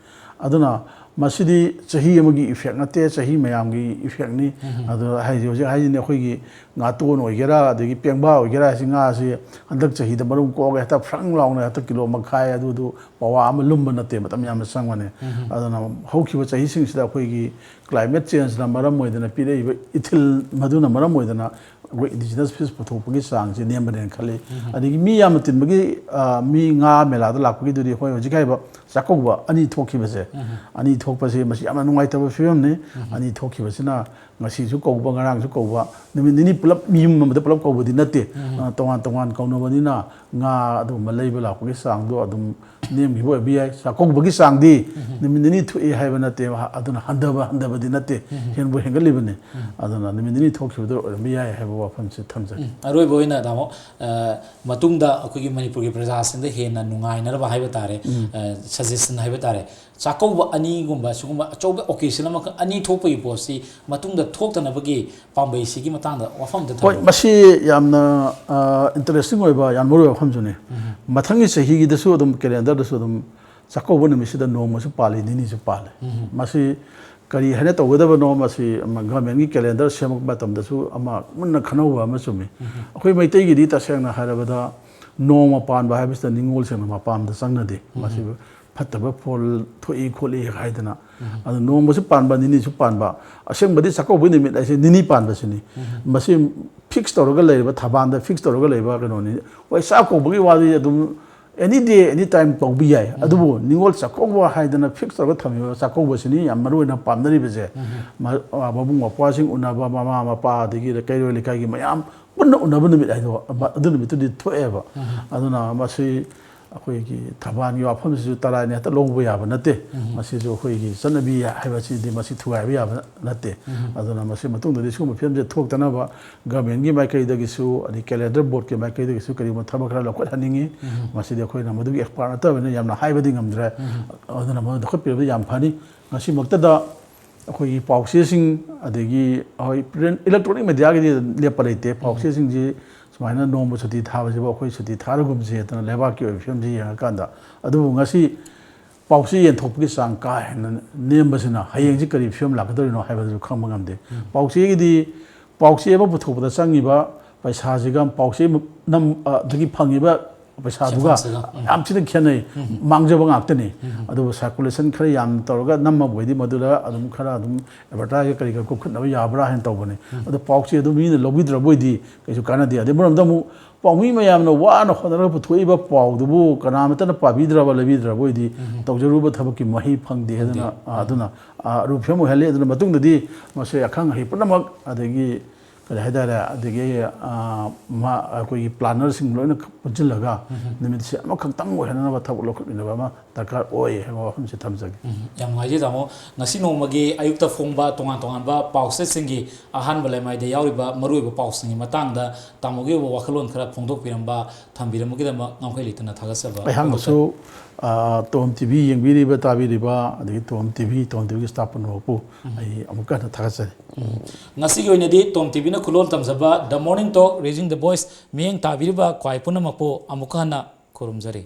ꯑꯗꯨꯅ ꯃꯁꯤꯗꯤ ꯆꯍꯤ ꯑꯃꯒꯤ ꯏꯐꯦꯛ ꯅꯠꯇꯦ, ꯆꯍꯤ ꯃꯌꯥꯝꯒꯤ ꯏꯐꯦꯛꯅꯤ꯫ ꯑꯗꯣ ꯍꯥꯏꯗꯤ ꯍꯧꯖꯤꯛ ꯍꯥꯏꯁꯤꯅꯦ, ꯑꯩꯈꯣꯏꯒꯤ ꯉꯥꯇꯣꯟ ꯑꯣꯏꯒꯦꯔꯥ, ꯑꯗꯒꯤ ꯄꯦꯡꯕꯥ ꯑꯣꯏꯒꯦꯔꯥ, ꯍꯥꯏꯁꯤ ꯉꯥꯁꯤ ꯍꯟꯗꯛ ꯆꯍꯤꯗ ꯃꯔꯨꯝ ꯀꯣꯛꯑꯒ ꯍꯦꯛꯇ ꯐ꯭ꯔꯪ ꯂꯥꯎꯅ ꯍꯦꯛꯇ ꯀꯤꯂꯣ ꯃꯈꯥꯏ ꯑꯗꯨꯗꯨ ꯄꯋꯥ ꯑꯃ ꯂꯨꯝꯕ ꯅꯠꯇꯦ, ꯃꯇꯝ ꯌꯥꯝꯅ ꯆꯪꯕꯅꯤ꯫ ꯑꯗꯨꯅ ꯍꯧꯈꯤꯕ ꯆꯍꯤꯁꯤꯡꯁꯤꯗ ꯑꯩꯈꯣꯏꯒꯤ ꯀ꯭ꯂꯥꯏꯃꯦꯠ ꯆꯦꯟꯖꯅ ꯃꯔꯝ ꯑꯣꯏꯗꯅ ꯄꯤꯔꯛꯏꯕ ꯏꯊꯤꯜ, ꯃꯗꯨꯅ ꯃꯔꯝ ꯑꯣꯏꯗꯅ ꯑꯩꯈꯣꯏ ꯏꯟꯗꯤꯖꯤꯅꯁ ꯐꯤꯁ ꯄꯨꯊꯣꯛꯄꯒꯤ ꯆꯥꯡꯁꯤ ꯅꯦꯝꯕꯅꯦꯅ ꯈꯜꯂꯤ꯫ ꯑꯗꯒꯤ ꯃꯤ ꯌꯥꯝꯅ ꯇꯤꯟꯕꯒꯤ, ꯑ, ꯃꯤ ꯉꯥ ꯃꯦꯂꯥꯗ ꯂꯥꯛꯄꯒꯤꯗꯨꯗꯤ ꯑꯩꯈꯣꯏ ꯍꯧꯖꯤꯛ ꯍꯥꯏꯔꯤꯕ ꯆꯥꯛꯀꯧꯕ ꯑꯅꯤ ꯊꯣꯛꯈꯤꯕꯁꯦ, ꯑꯅꯤ ꯊꯣꯛꯄꯁꯤ ꯃꯁꯤ ꯌꯥꯝꯅ ꯅꯨꯡꯉꯥꯏꯇꯕ ꯐꯤꯕꯝꯅꯤ꯫ ꯑꯅꯤ ꯊꯣꯛꯈꯤꯕꯁꯤꯅ ꯉꯁꯤꯁꯨ ꯀꯧꯕ, ꯉꯔꯥꯡꯁꯨ ꯀꯧꯕ, ꯅꯨꯃꯤꯠ ꯅꯤꯅꯤ ꯄꯨꯂꯞ ꯃꯤ ꯌꯨꯝ ꯑꯃꯗ ꯄꯨꯂꯞ ꯀꯧꯕꯗꯤ ꯅꯠꯇꯦ꯫ ꯑ, ꯇꯣꯉꯥꯟ ꯇꯣꯉꯥꯟ ꯀꯧꯅꯕꯅꯤꯅ ꯉꯥ ꯑꯗꯨꯒꯨꯝꯕ ꯂꯩꯕ ꯂꯥꯛꯄꯒꯤ ꯆꯥꯡꯗꯣ ꯑꯗꯨꯝ ꯅꯦꯝꯈꯤꯕ ꯑꯣꯏꯕ ꯌꯥꯏ꯫ ꯆꯥꯛꯀꯧꯕꯒꯤ ꯆꯥꯡꯗꯤ ꯅꯨꯃꯤꯠ ꯅꯤꯅꯤ ꯊꯣꯛꯏ ꯍꯥꯏꯕ ꯅꯠꯇꯦ, ꯑꯗꯨꯅ ꯍꯟꯊꯕ ꯍꯟꯊꯕꯗꯤ ꯅꯠꯇꯦ, ꯍꯦꯟꯕꯨ ꯍꯦꯟꯒꯠꯂꯤꯕꯅꯤ꯫ ꯑꯗꯨꯅ ꯅꯨꯃꯤꯠ ꯅꯤꯅꯤ ꯊꯣꯛꯈꯤꯕꯗꯨ ꯑꯣꯏꯔꯝꯕ ꯌꯥꯏ ꯍꯥꯏꯕ ꯋꯥꯐꯝꯁꯤ ꯊꯝꯖꯒꯦ꯫ ꯎꯝ, ꯑꯔꯣꯏꯕ ꯑꯣꯏꯅ ꯇꯥꯃꯣ, ꯑ, ꯃꯇꯨꯡꯗ ꯑꯩꯈꯣꯏꯒꯤ ꯃꯅꯤꯄꯨꯔꯒꯤ ꯄ꯭ꯔꯖꯥꯁꯤꯡꯗ ꯍꯦꯟꯅ ꯅꯨꯡꯉꯥꯏꯅꯅꯕ ꯍꯥꯏꯕ ꯇꯥꯔꯦ, ꯎꯝ꯫ ꯑ, ꯁꯖꯦꯁꯟ ꯍꯥꯏꯕ ꯇꯥꯔꯦ, ꯆꯥꯛꯀꯧꯕ ꯑꯅꯤꯒꯨꯝꯕ ꯁꯤꯒꯨꯝꯕ ꯑꯆꯧꯕ ꯑꯣꯀꯦꯖꯟ ꯑꯃꯈꯛ ꯑꯅꯤ ꯊꯣꯛꯄꯒꯤ ꯄꯣꯠꯁꯤ ꯃꯇꯨꯡꯗ ꯊꯣꯛꯇꯅꯕꯒꯤ ꯄꯥꯝꯕꯩꯁꯤꯒꯤ ꯃꯇꯥꯡꯗ ꯋꯥꯐꯝ ꯑꯝꯇ ꯍꯣꯏ, ꯊꯝꯕꯤꯌꯨ꯫ ꯃꯁꯤ ꯌꯥꯝꯅ, ꯑ, ꯏꯟꯇꯔꯦꯁꯇꯤꯡ ꯑꯣꯏꯕ, ꯌꯥꯝ ꯃꯔꯨ ꯑꯣꯏꯕ ꯋꯥꯐꯝꯁꯨꯅꯤ꯫ ꯃꯊꯪꯒꯤ ꯆꯍꯤꯒꯤꯗꯁꯨ ꯑꯗꯨꯝ ꯀꯦꯂꯦꯟꯗꯔꯗꯁꯨ ꯑꯗꯨꯝ ꯆꯥꯛꯀꯧꯕ ꯅꯨꯃꯤꯠꯁꯤꯗ ꯅꯣꯡꯃꯁꯨ ꯄꯥꯜꯂꯤ, ꯅꯤꯅꯤꯁꯨ ꯄꯥꯜꯂꯤ꯫ ꯃꯁꯤ ꯀꯔꯤ ꯍꯥꯏꯅ ꯇꯧꯒꯗꯕꯅꯣ? ꯃꯁꯤ ꯑꯃ ꯒꯚꯔꯟꯃꯦꯟꯒꯤ ꯀꯦꯂꯦꯟꯗꯔ ꯁꯦꯝꯃꯛꯄ ꯃꯇꯝꯗꯁꯨ ꯑꯃ ꯃꯨꯟꯅ ꯈꯟꯅꯍꯧꯕ ꯑꯃ ꯆꯨꯝꯃꯤ꯫ ꯑꯩꯈꯣꯏ ꯃꯩꯇꯩꯒꯤꯗꯤ ꯇꯁꯦꯡꯅ ꯍꯥꯏꯔꯕꯗ ꯅꯣꯡꯃ ꯄꯥꯟꯕ ꯍꯥꯏꯕꯁꯤꯗ ꯅꯤꯡꯉꯣꯜꯁꯤꯡꯅ ꯃꯄꯥꯝꯗ ꯆꯪꯅꯗꯦ꯫ ꯃꯁꯤ ꯐꯠꯇꯕ ꯐꯣꯜ ꯊꯣꯛꯏ ꯈꯣꯠꯂꯤ ꯍꯥꯏꯗꯅ꯫ ꯑꯗꯨ ꯅꯣꯡꯃꯁꯨ ꯄꯥꯟꯕ, ꯅꯤꯅꯤꯁꯨ ꯄꯥꯟꯕ, ꯑꯁꯦꯡꯕꯗꯤ ꯆꯥꯛꯀꯧꯕꯒꯤ ꯅꯨꯃꯤꯠ ꯍꯥꯏꯁꯦ ꯅꯤꯅꯤ ꯄꯥꯟꯕꯁꯤꯅꯤ꯫ ꯃꯁꯤ ꯐꯤꯛꯁ ꯇꯧꯔꯒ ꯂꯩꯔꯤꯕ, ꯊꯕꯥꯟꯗ ꯐꯤꯛꯁ ꯇꯧꯔꯒ ꯂꯩꯕ ꯀꯩꯅꯣꯅꯤ꯫ ꯍꯣꯏ, ꯆꯥꯛ ꯀꯧꯕꯒꯤ ꯋꯥꯗꯤ ꯑꯗꯨꯝ ꯑꯦꯅꯤ ꯗꯦ ꯑꯦꯅꯤ ꯇꯥꯏꯝ ꯇꯧꯕ ꯌꯥꯏ꯫ ꯑꯗꯨꯕꯨ ꯅꯤꯉꯣꯜ ꯆꯥꯛꯀꯧꯕ ꯍꯥꯏꯗꯅ ꯐꯤꯛꯁ ꯇꯧꯔꯒ ꯊꯝꯃꯤꯕ ꯆꯥꯛꯀꯧꯕꯁꯤꯅꯤ ꯌꯥꯝ ꯃꯔꯨ ꯑꯣꯏꯅ ꯄꯥꯝꯅꯔꯤꯕꯁꯦ꯫ ꯃ-, ꯑ, ꯃꯕꯨꯡ ꯃꯧꯄ꯭ꯋꯥꯁꯤꯡ ꯎꯅꯕ, ꯃꯃꯥ ꯃꯄꯥ, ꯑꯗꯒꯤ ꯀꯩꯔꯣꯏ ꯂꯩꯀꯥꯏꯒꯤ ꯃꯌꯥꯝ ꯄꯨꯟꯅ ꯎꯅꯕ ꯅꯨꯃꯤꯠ ꯍꯥꯏꯗꯣ ꯑꯃ-, ꯑꯗꯨ ꯅꯨꯃꯤꯠꯇꯨꯗꯤ ꯊꯣꯛꯑꯦꯕ꯫ ꯑꯗꯨꯅ ꯃꯁꯤ ꯑꯩꯈꯣꯏꯒꯤ ꯊꯝꯕꯥꯜꯒꯤ ꯋꯥꯐꯝꯁꯤꯁꯨ ꯇꯔꯥꯏꯅ ꯍꯦꯛꯇ ꯂꯧꯕ ꯌꯥꯕ ꯅꯠꯇꯦ꯫ ꯃꯁꯤꯁꯨ ꯑꯩꯈꯣꯏꯒꯤ ꯆꯠꯅꯕꯤ ꯍꯥꯏꯕꯁꯤꯗꯤ ꯃꯁꯤ ꯊꯨꯒꯥꯏꯕ ꯌꯥꯕ ꯅꯠꯇꯦ꯫ ꯑꯗꯨꯅ ꯃꯁꯤ ꯃꯇꯨꯡꯗꯗꯤ ꯁꯤꯒꯨꯝꯕ ꯐꯤꯕꯝꯁꯦ ꯊꯣꯛꯇꯅꯕ ꯒꯚꯔꯟꯃꯦꯟꯒꯤ ꯃꯥꯏꯀꯩꯗꯒꯤꯁꯨ, ꯑꯗꯩ ꯀꯦꯂꯦꯟꯗꯔ ꯕꯣꯔꯗꯀꯤ ꯃꯥꯏꯀꯩꯗꯒꯤꯁꯨ ꯀꯔꯤꯒꯨꯝꯕ ꯊꯕꯛ ꯈꯔ ꯂꯧꯈꯠꯍꯟꯅꯤꯡꯉꯤ꯫ ꯃꯁꯤꯗꯤ ꯑꯩꯈꯣꯏꯅ ꯃꯗꯨꯒꯤ ꯑꯦꯛꯁꯄꯥꯔꯠ ꯅꯠꯇꯕꯅꯤꯅ ꯌꯥꯝꯅ ꯍꯥꯏꯕꯗꯤ ꯉꯝꯗ꯭ꯔꯦ꯫ ꯑꯗꯨꯅ ꯃꯗꯨ ꯂꯧꯈꯠꯄꯤꯔꯕꯗꯤ ꯌꯥꯝ ꯐꯅꯤ꯫ ꯉꯁꯤꯃꯛꯇꯗ ꯑꯩꯈꯣꯏꯒꯤ ꯄꯥꯎꯆꯦꯁꯤꯡ, ꯑꯗꯒꯤ ꯑꯩꯈꯣꯏ ꯄ꯭ꯔꯤꯟ, ꯏꯂꯦꯛꯇ꯭ꯔꯣꯅꯤꯛ ꯃꯦꯗꯤꯌꯥꯒꯤꯗꯤ ꯂꯦꯞꯄ ꯂꯩꯇꯦ꯫ ꯄꯥꯎꯆꯦꯁꯤꯡꯁꯤ ꯁꯨꯃꯥꯏꯅ ꯅꯣꯡꯃ ꯁꯨꯇꯤ ꯊꯥꯕꯁꯤꯕꯨ ꯑꯩꯈꯣꯏ ꯁꯨꯇꯤ ꯊꯥꯔꯒꯨꯝꯁꯦ ꯍꯥꯏꯗꯅ ꯂꯩꯕꯥꯛꯀꯤ ꯑꯣꯏꯕ ꯐꯤꯕꯝꯁꯤ ꯌꯦꯡꯉꯀꯥꯟꯗ꯫ ꯑꯗꯨꯕꯨ ꯉꯁꯤ ꯄꯥꯎꯆꯦ ꯌꯦꯟꯊꯣꯛꯄꯒꯤ ꯆꯥꯡ ꯀꯥ ꯍꯦꯟꯅ ꯅꯦꯝꯕꯁꯤꯅ ꯍꯌꯦꯡꯁꯤ ꯀꯔꯤ ꯐꯤꯕꯝ ꯂꯥꯛꯀꯗꯧꯔꯤꯅꯣ ꯍꯥꯏꯕꯗꯨꯁꯨ ꯈꯪꯕ ꯉꯝꯗꯦ꯫ ꯄꯥꯎꯆꯦꯒꯤꯗꯤ, ꯄꯥꯎꯆꯦ ꯑꯃ ꯄꯨꯊꯣꯛꯄꯗ ꯆꯪꯉꯤꯕ ꯄꯩꯁꯥꯁꯤꯒ ꯄꯥꯎꯆꯦ ꯅꯝ-, ꯑ, ꯗꯒꯤ ꯐꯪꯉꯤꯕ ꯄꯩꯁꯥꯗꯨꯒ ꯁꯦꯟꯐꯝꯁꯤꯒ, ꯎꯝ꯫ ꯌꯥꯝ ꯊꯤꯅ ꯈꯦꯠꯅꯩ꯫ ꯎꯝ꯫ ꯃꯥꯡꯖꯕ ꯉꯥꯛꯇꯅꯤ꯫ ꯎꯝ꯫ ꯑꯗꯨꯕꯨ ꯁꯥꯔꯀꯨꯂꯦꯁꯟ ꯈꯔ ꯌꯥꯝ ꯇꯧꯔꯒ ꯅꯝꯃꯕ ꯑꯣꯏꯗꯤ ꯃꯗꯨꯗ ꯑꯗꯨꯝ ꯈꯔ ꯑꯗꯨꯝ ꯑꯦꯗꯚꯔꯇꯥꯏꯖ ꯀꯔꯤ ꯀꯔꯤ ꯀꯨꯞꯈꯠꯅꯕ ꯌꯥꯕ꯭ꯔꯥ ꯍꯥꯏꯅ ꯇꯧꯕꯅꯤ꯫ ꯎꯝ꯫ ꯑꯗꯣ ꯄꯥꯎꯆꯦ ꯑꯗꯨ ꯃꯤꯅ ꯂꯧꯕꯤꯗ꯭ꯔꯕ ꯑꯣꯏꯗꯤ ꯀꯩꯁꯨ ꯀꯥꯟꯅꯗꯦ꯫ ꯑꯗꯩ ꯃꯔꯝꯗ ꯑꯃꯨꯛ ꯄꯥꯎꯃꯤ ꯃꯌꯥꯝꯅ ꯋꯥꯅ ꯍꯣꯠꯅꯔꯒ ꯄꯨꯊꯣꯛꯏꯕ ꯄꯥꯎꯗꯨꯕꯨ ꯀꯅꯥꯃꯠꯇꯅ ꯄꯥꯕꯤꯗ꯭ꯔꯕ, ꯂꯩꯕꯤꯗ꯭ꯔꯕ ꯑꯣꯏꯗꯤ ꯎꯝ꯫ ꯇꯧꯖꯔꯨꯕ ꯊꯕꯛꯀꯤ ꯃꯍꯩ ꯐꯪꯗꯦ ꯍꯥꯏꯗꯅ, ꯐꯪꯗꯦ꯫ ꯑ, ꯑꯗꯨꯅ, ꯑ, ꯑꯔꯨꯕ ꯐꯤꯕꯝ ꯑꯣꯏꯍꯜꯂꯤ꯫ ꯑꯗꯨꯅ ꯃꯇꯨꯡꯗꯗꯤ ꯃꯁꯤ ꯑꯈꯪ ꯑꯍꯩ ꯄꯨꯝꯅꯃꯛ, ꯑꯗꯒꯤ ꯀꯔꯤ ꯍꯥꯏꯇꯥꯔꯦ, ꯑꯗꯒꯤ, ꯑ, ꯃꯥ-, ꯑꯩꯈꯣꯏꯒꯤ ꯄ꯭ꯂꯥꯅꯔꯁꯤꯡ ꯂꯣꯏꯅ ꯄꯨꯟꯁꯤꯜꯂꯒ ꯎꯝ꯫ ꯅꯨꯃꯤꯠꯁꯦ ꯑꯃꯈꯛꯇꯪ ꯑꯣꯏꯍꯟꯅꯕ ꯊꯕꯛ ꯂꯧꯈꯠꯃꯤꯟꯅꯕ ꯑꯃ ꯗꯔꯀꯥꯔ ꯑꯣꯏ ꯍꯥꯏꯕ ꯋꯥꯐꯝꯁꯤ ꯊꯝꯖꯒꯦ꯫ ꯎꯝ, ꯌꯥꯝ ꯅꯨꯡꯉꯥꯏꯖꯩ ꯇꯥꯃꯣ꯫ ꯉꯁꯤ ꯅꯣꯡꯃꯒꯤ ꯑꯌꯨꯛꯇ ꯐꯣꯡꯕ ꯇꯣꯉꯥꯟ ꯇꯣꯉꯥꯟꯕ ꯄꯥꯎꯆꯦꯁꯤꯡꯒꯤ ꯑꯍꯥꯟꯕ ꯂꯩꯃꯥꯏꯗ ꯌꯥꯎꯔꯤꯕ ꯃꯔꯨꯑꯣꯏꯕ ꯄꯥꯎꯁꯤꯡꯒꯤ ꯃꯇꯥꯡꯗ ꯇꯥꯃꯣꯒꯤ ꯑꯣꯏꯕ ꯋꯥꯈꯜꯂꯣꯟ ꯈꯔ ꯐꯣꯡꯗꯣꯛꯄꯤꯔꯝꯕ, ꯊꯝꯕꯤꯔꯝꯕꯒꯤꯗꯃꯛ ꯉꯝꯈꯩ ꯂꯩꯇꯅ ꯊꯥꯒꯠꯆꯕ ꯑꯩꯍꯥꯛꯅꯁꯨ, ꯐꯣꯡꯗꯣꯛꯆꯔꯤ꯫ ꯑ, ꯇꯣꯝ ꯇꯤ ꯚꯤ ꯌꯦꯡꯕꯤꯔꯤꯕ, ꯇꯥꯕꯤꯔꯤꯕ, ꯑꯗꯒꯤ ꯇꯣꯝ ꯇꯤ ꯚꯤ, ꯇꯣꯝ ꯇꯤ ꯚꯤꯒꯤ ꯁ꯭ꯇꯥꯐ ꯄꯨꯝꯅꯃꯛꯄꯨ ꯎꯝ꯫ ꯑꯩ ꯑꯃꯨꯛꯀ ꯍꯟꯅ ꯊꯥꯒꯠꯆꯔꯤ꯫ ꯎꯝ꯫ ꯉꯁꯤꯒꯤ ꯑꯣꯏꯅꯗꯤ ꯇꯣꯝ T ꯚꯤꯅ ꯈꯨꯂꯣꯜ ꯇꯝꯖꯕ The Morning Talk, Raising the Voice ꯃꯤꯠꯌꯦꯡ ꯇꯥꯕꯤꯔꯤꯕ ꯈ꯭ꯋꯥꯏ ꯄꯨꯝꯅꯃꯛꯄꯨ ꯑꯃꯨꯛꯀ ꯍꯟꯅ ꯈꯨꯔꯨꯝꯖꯔꯤ꯫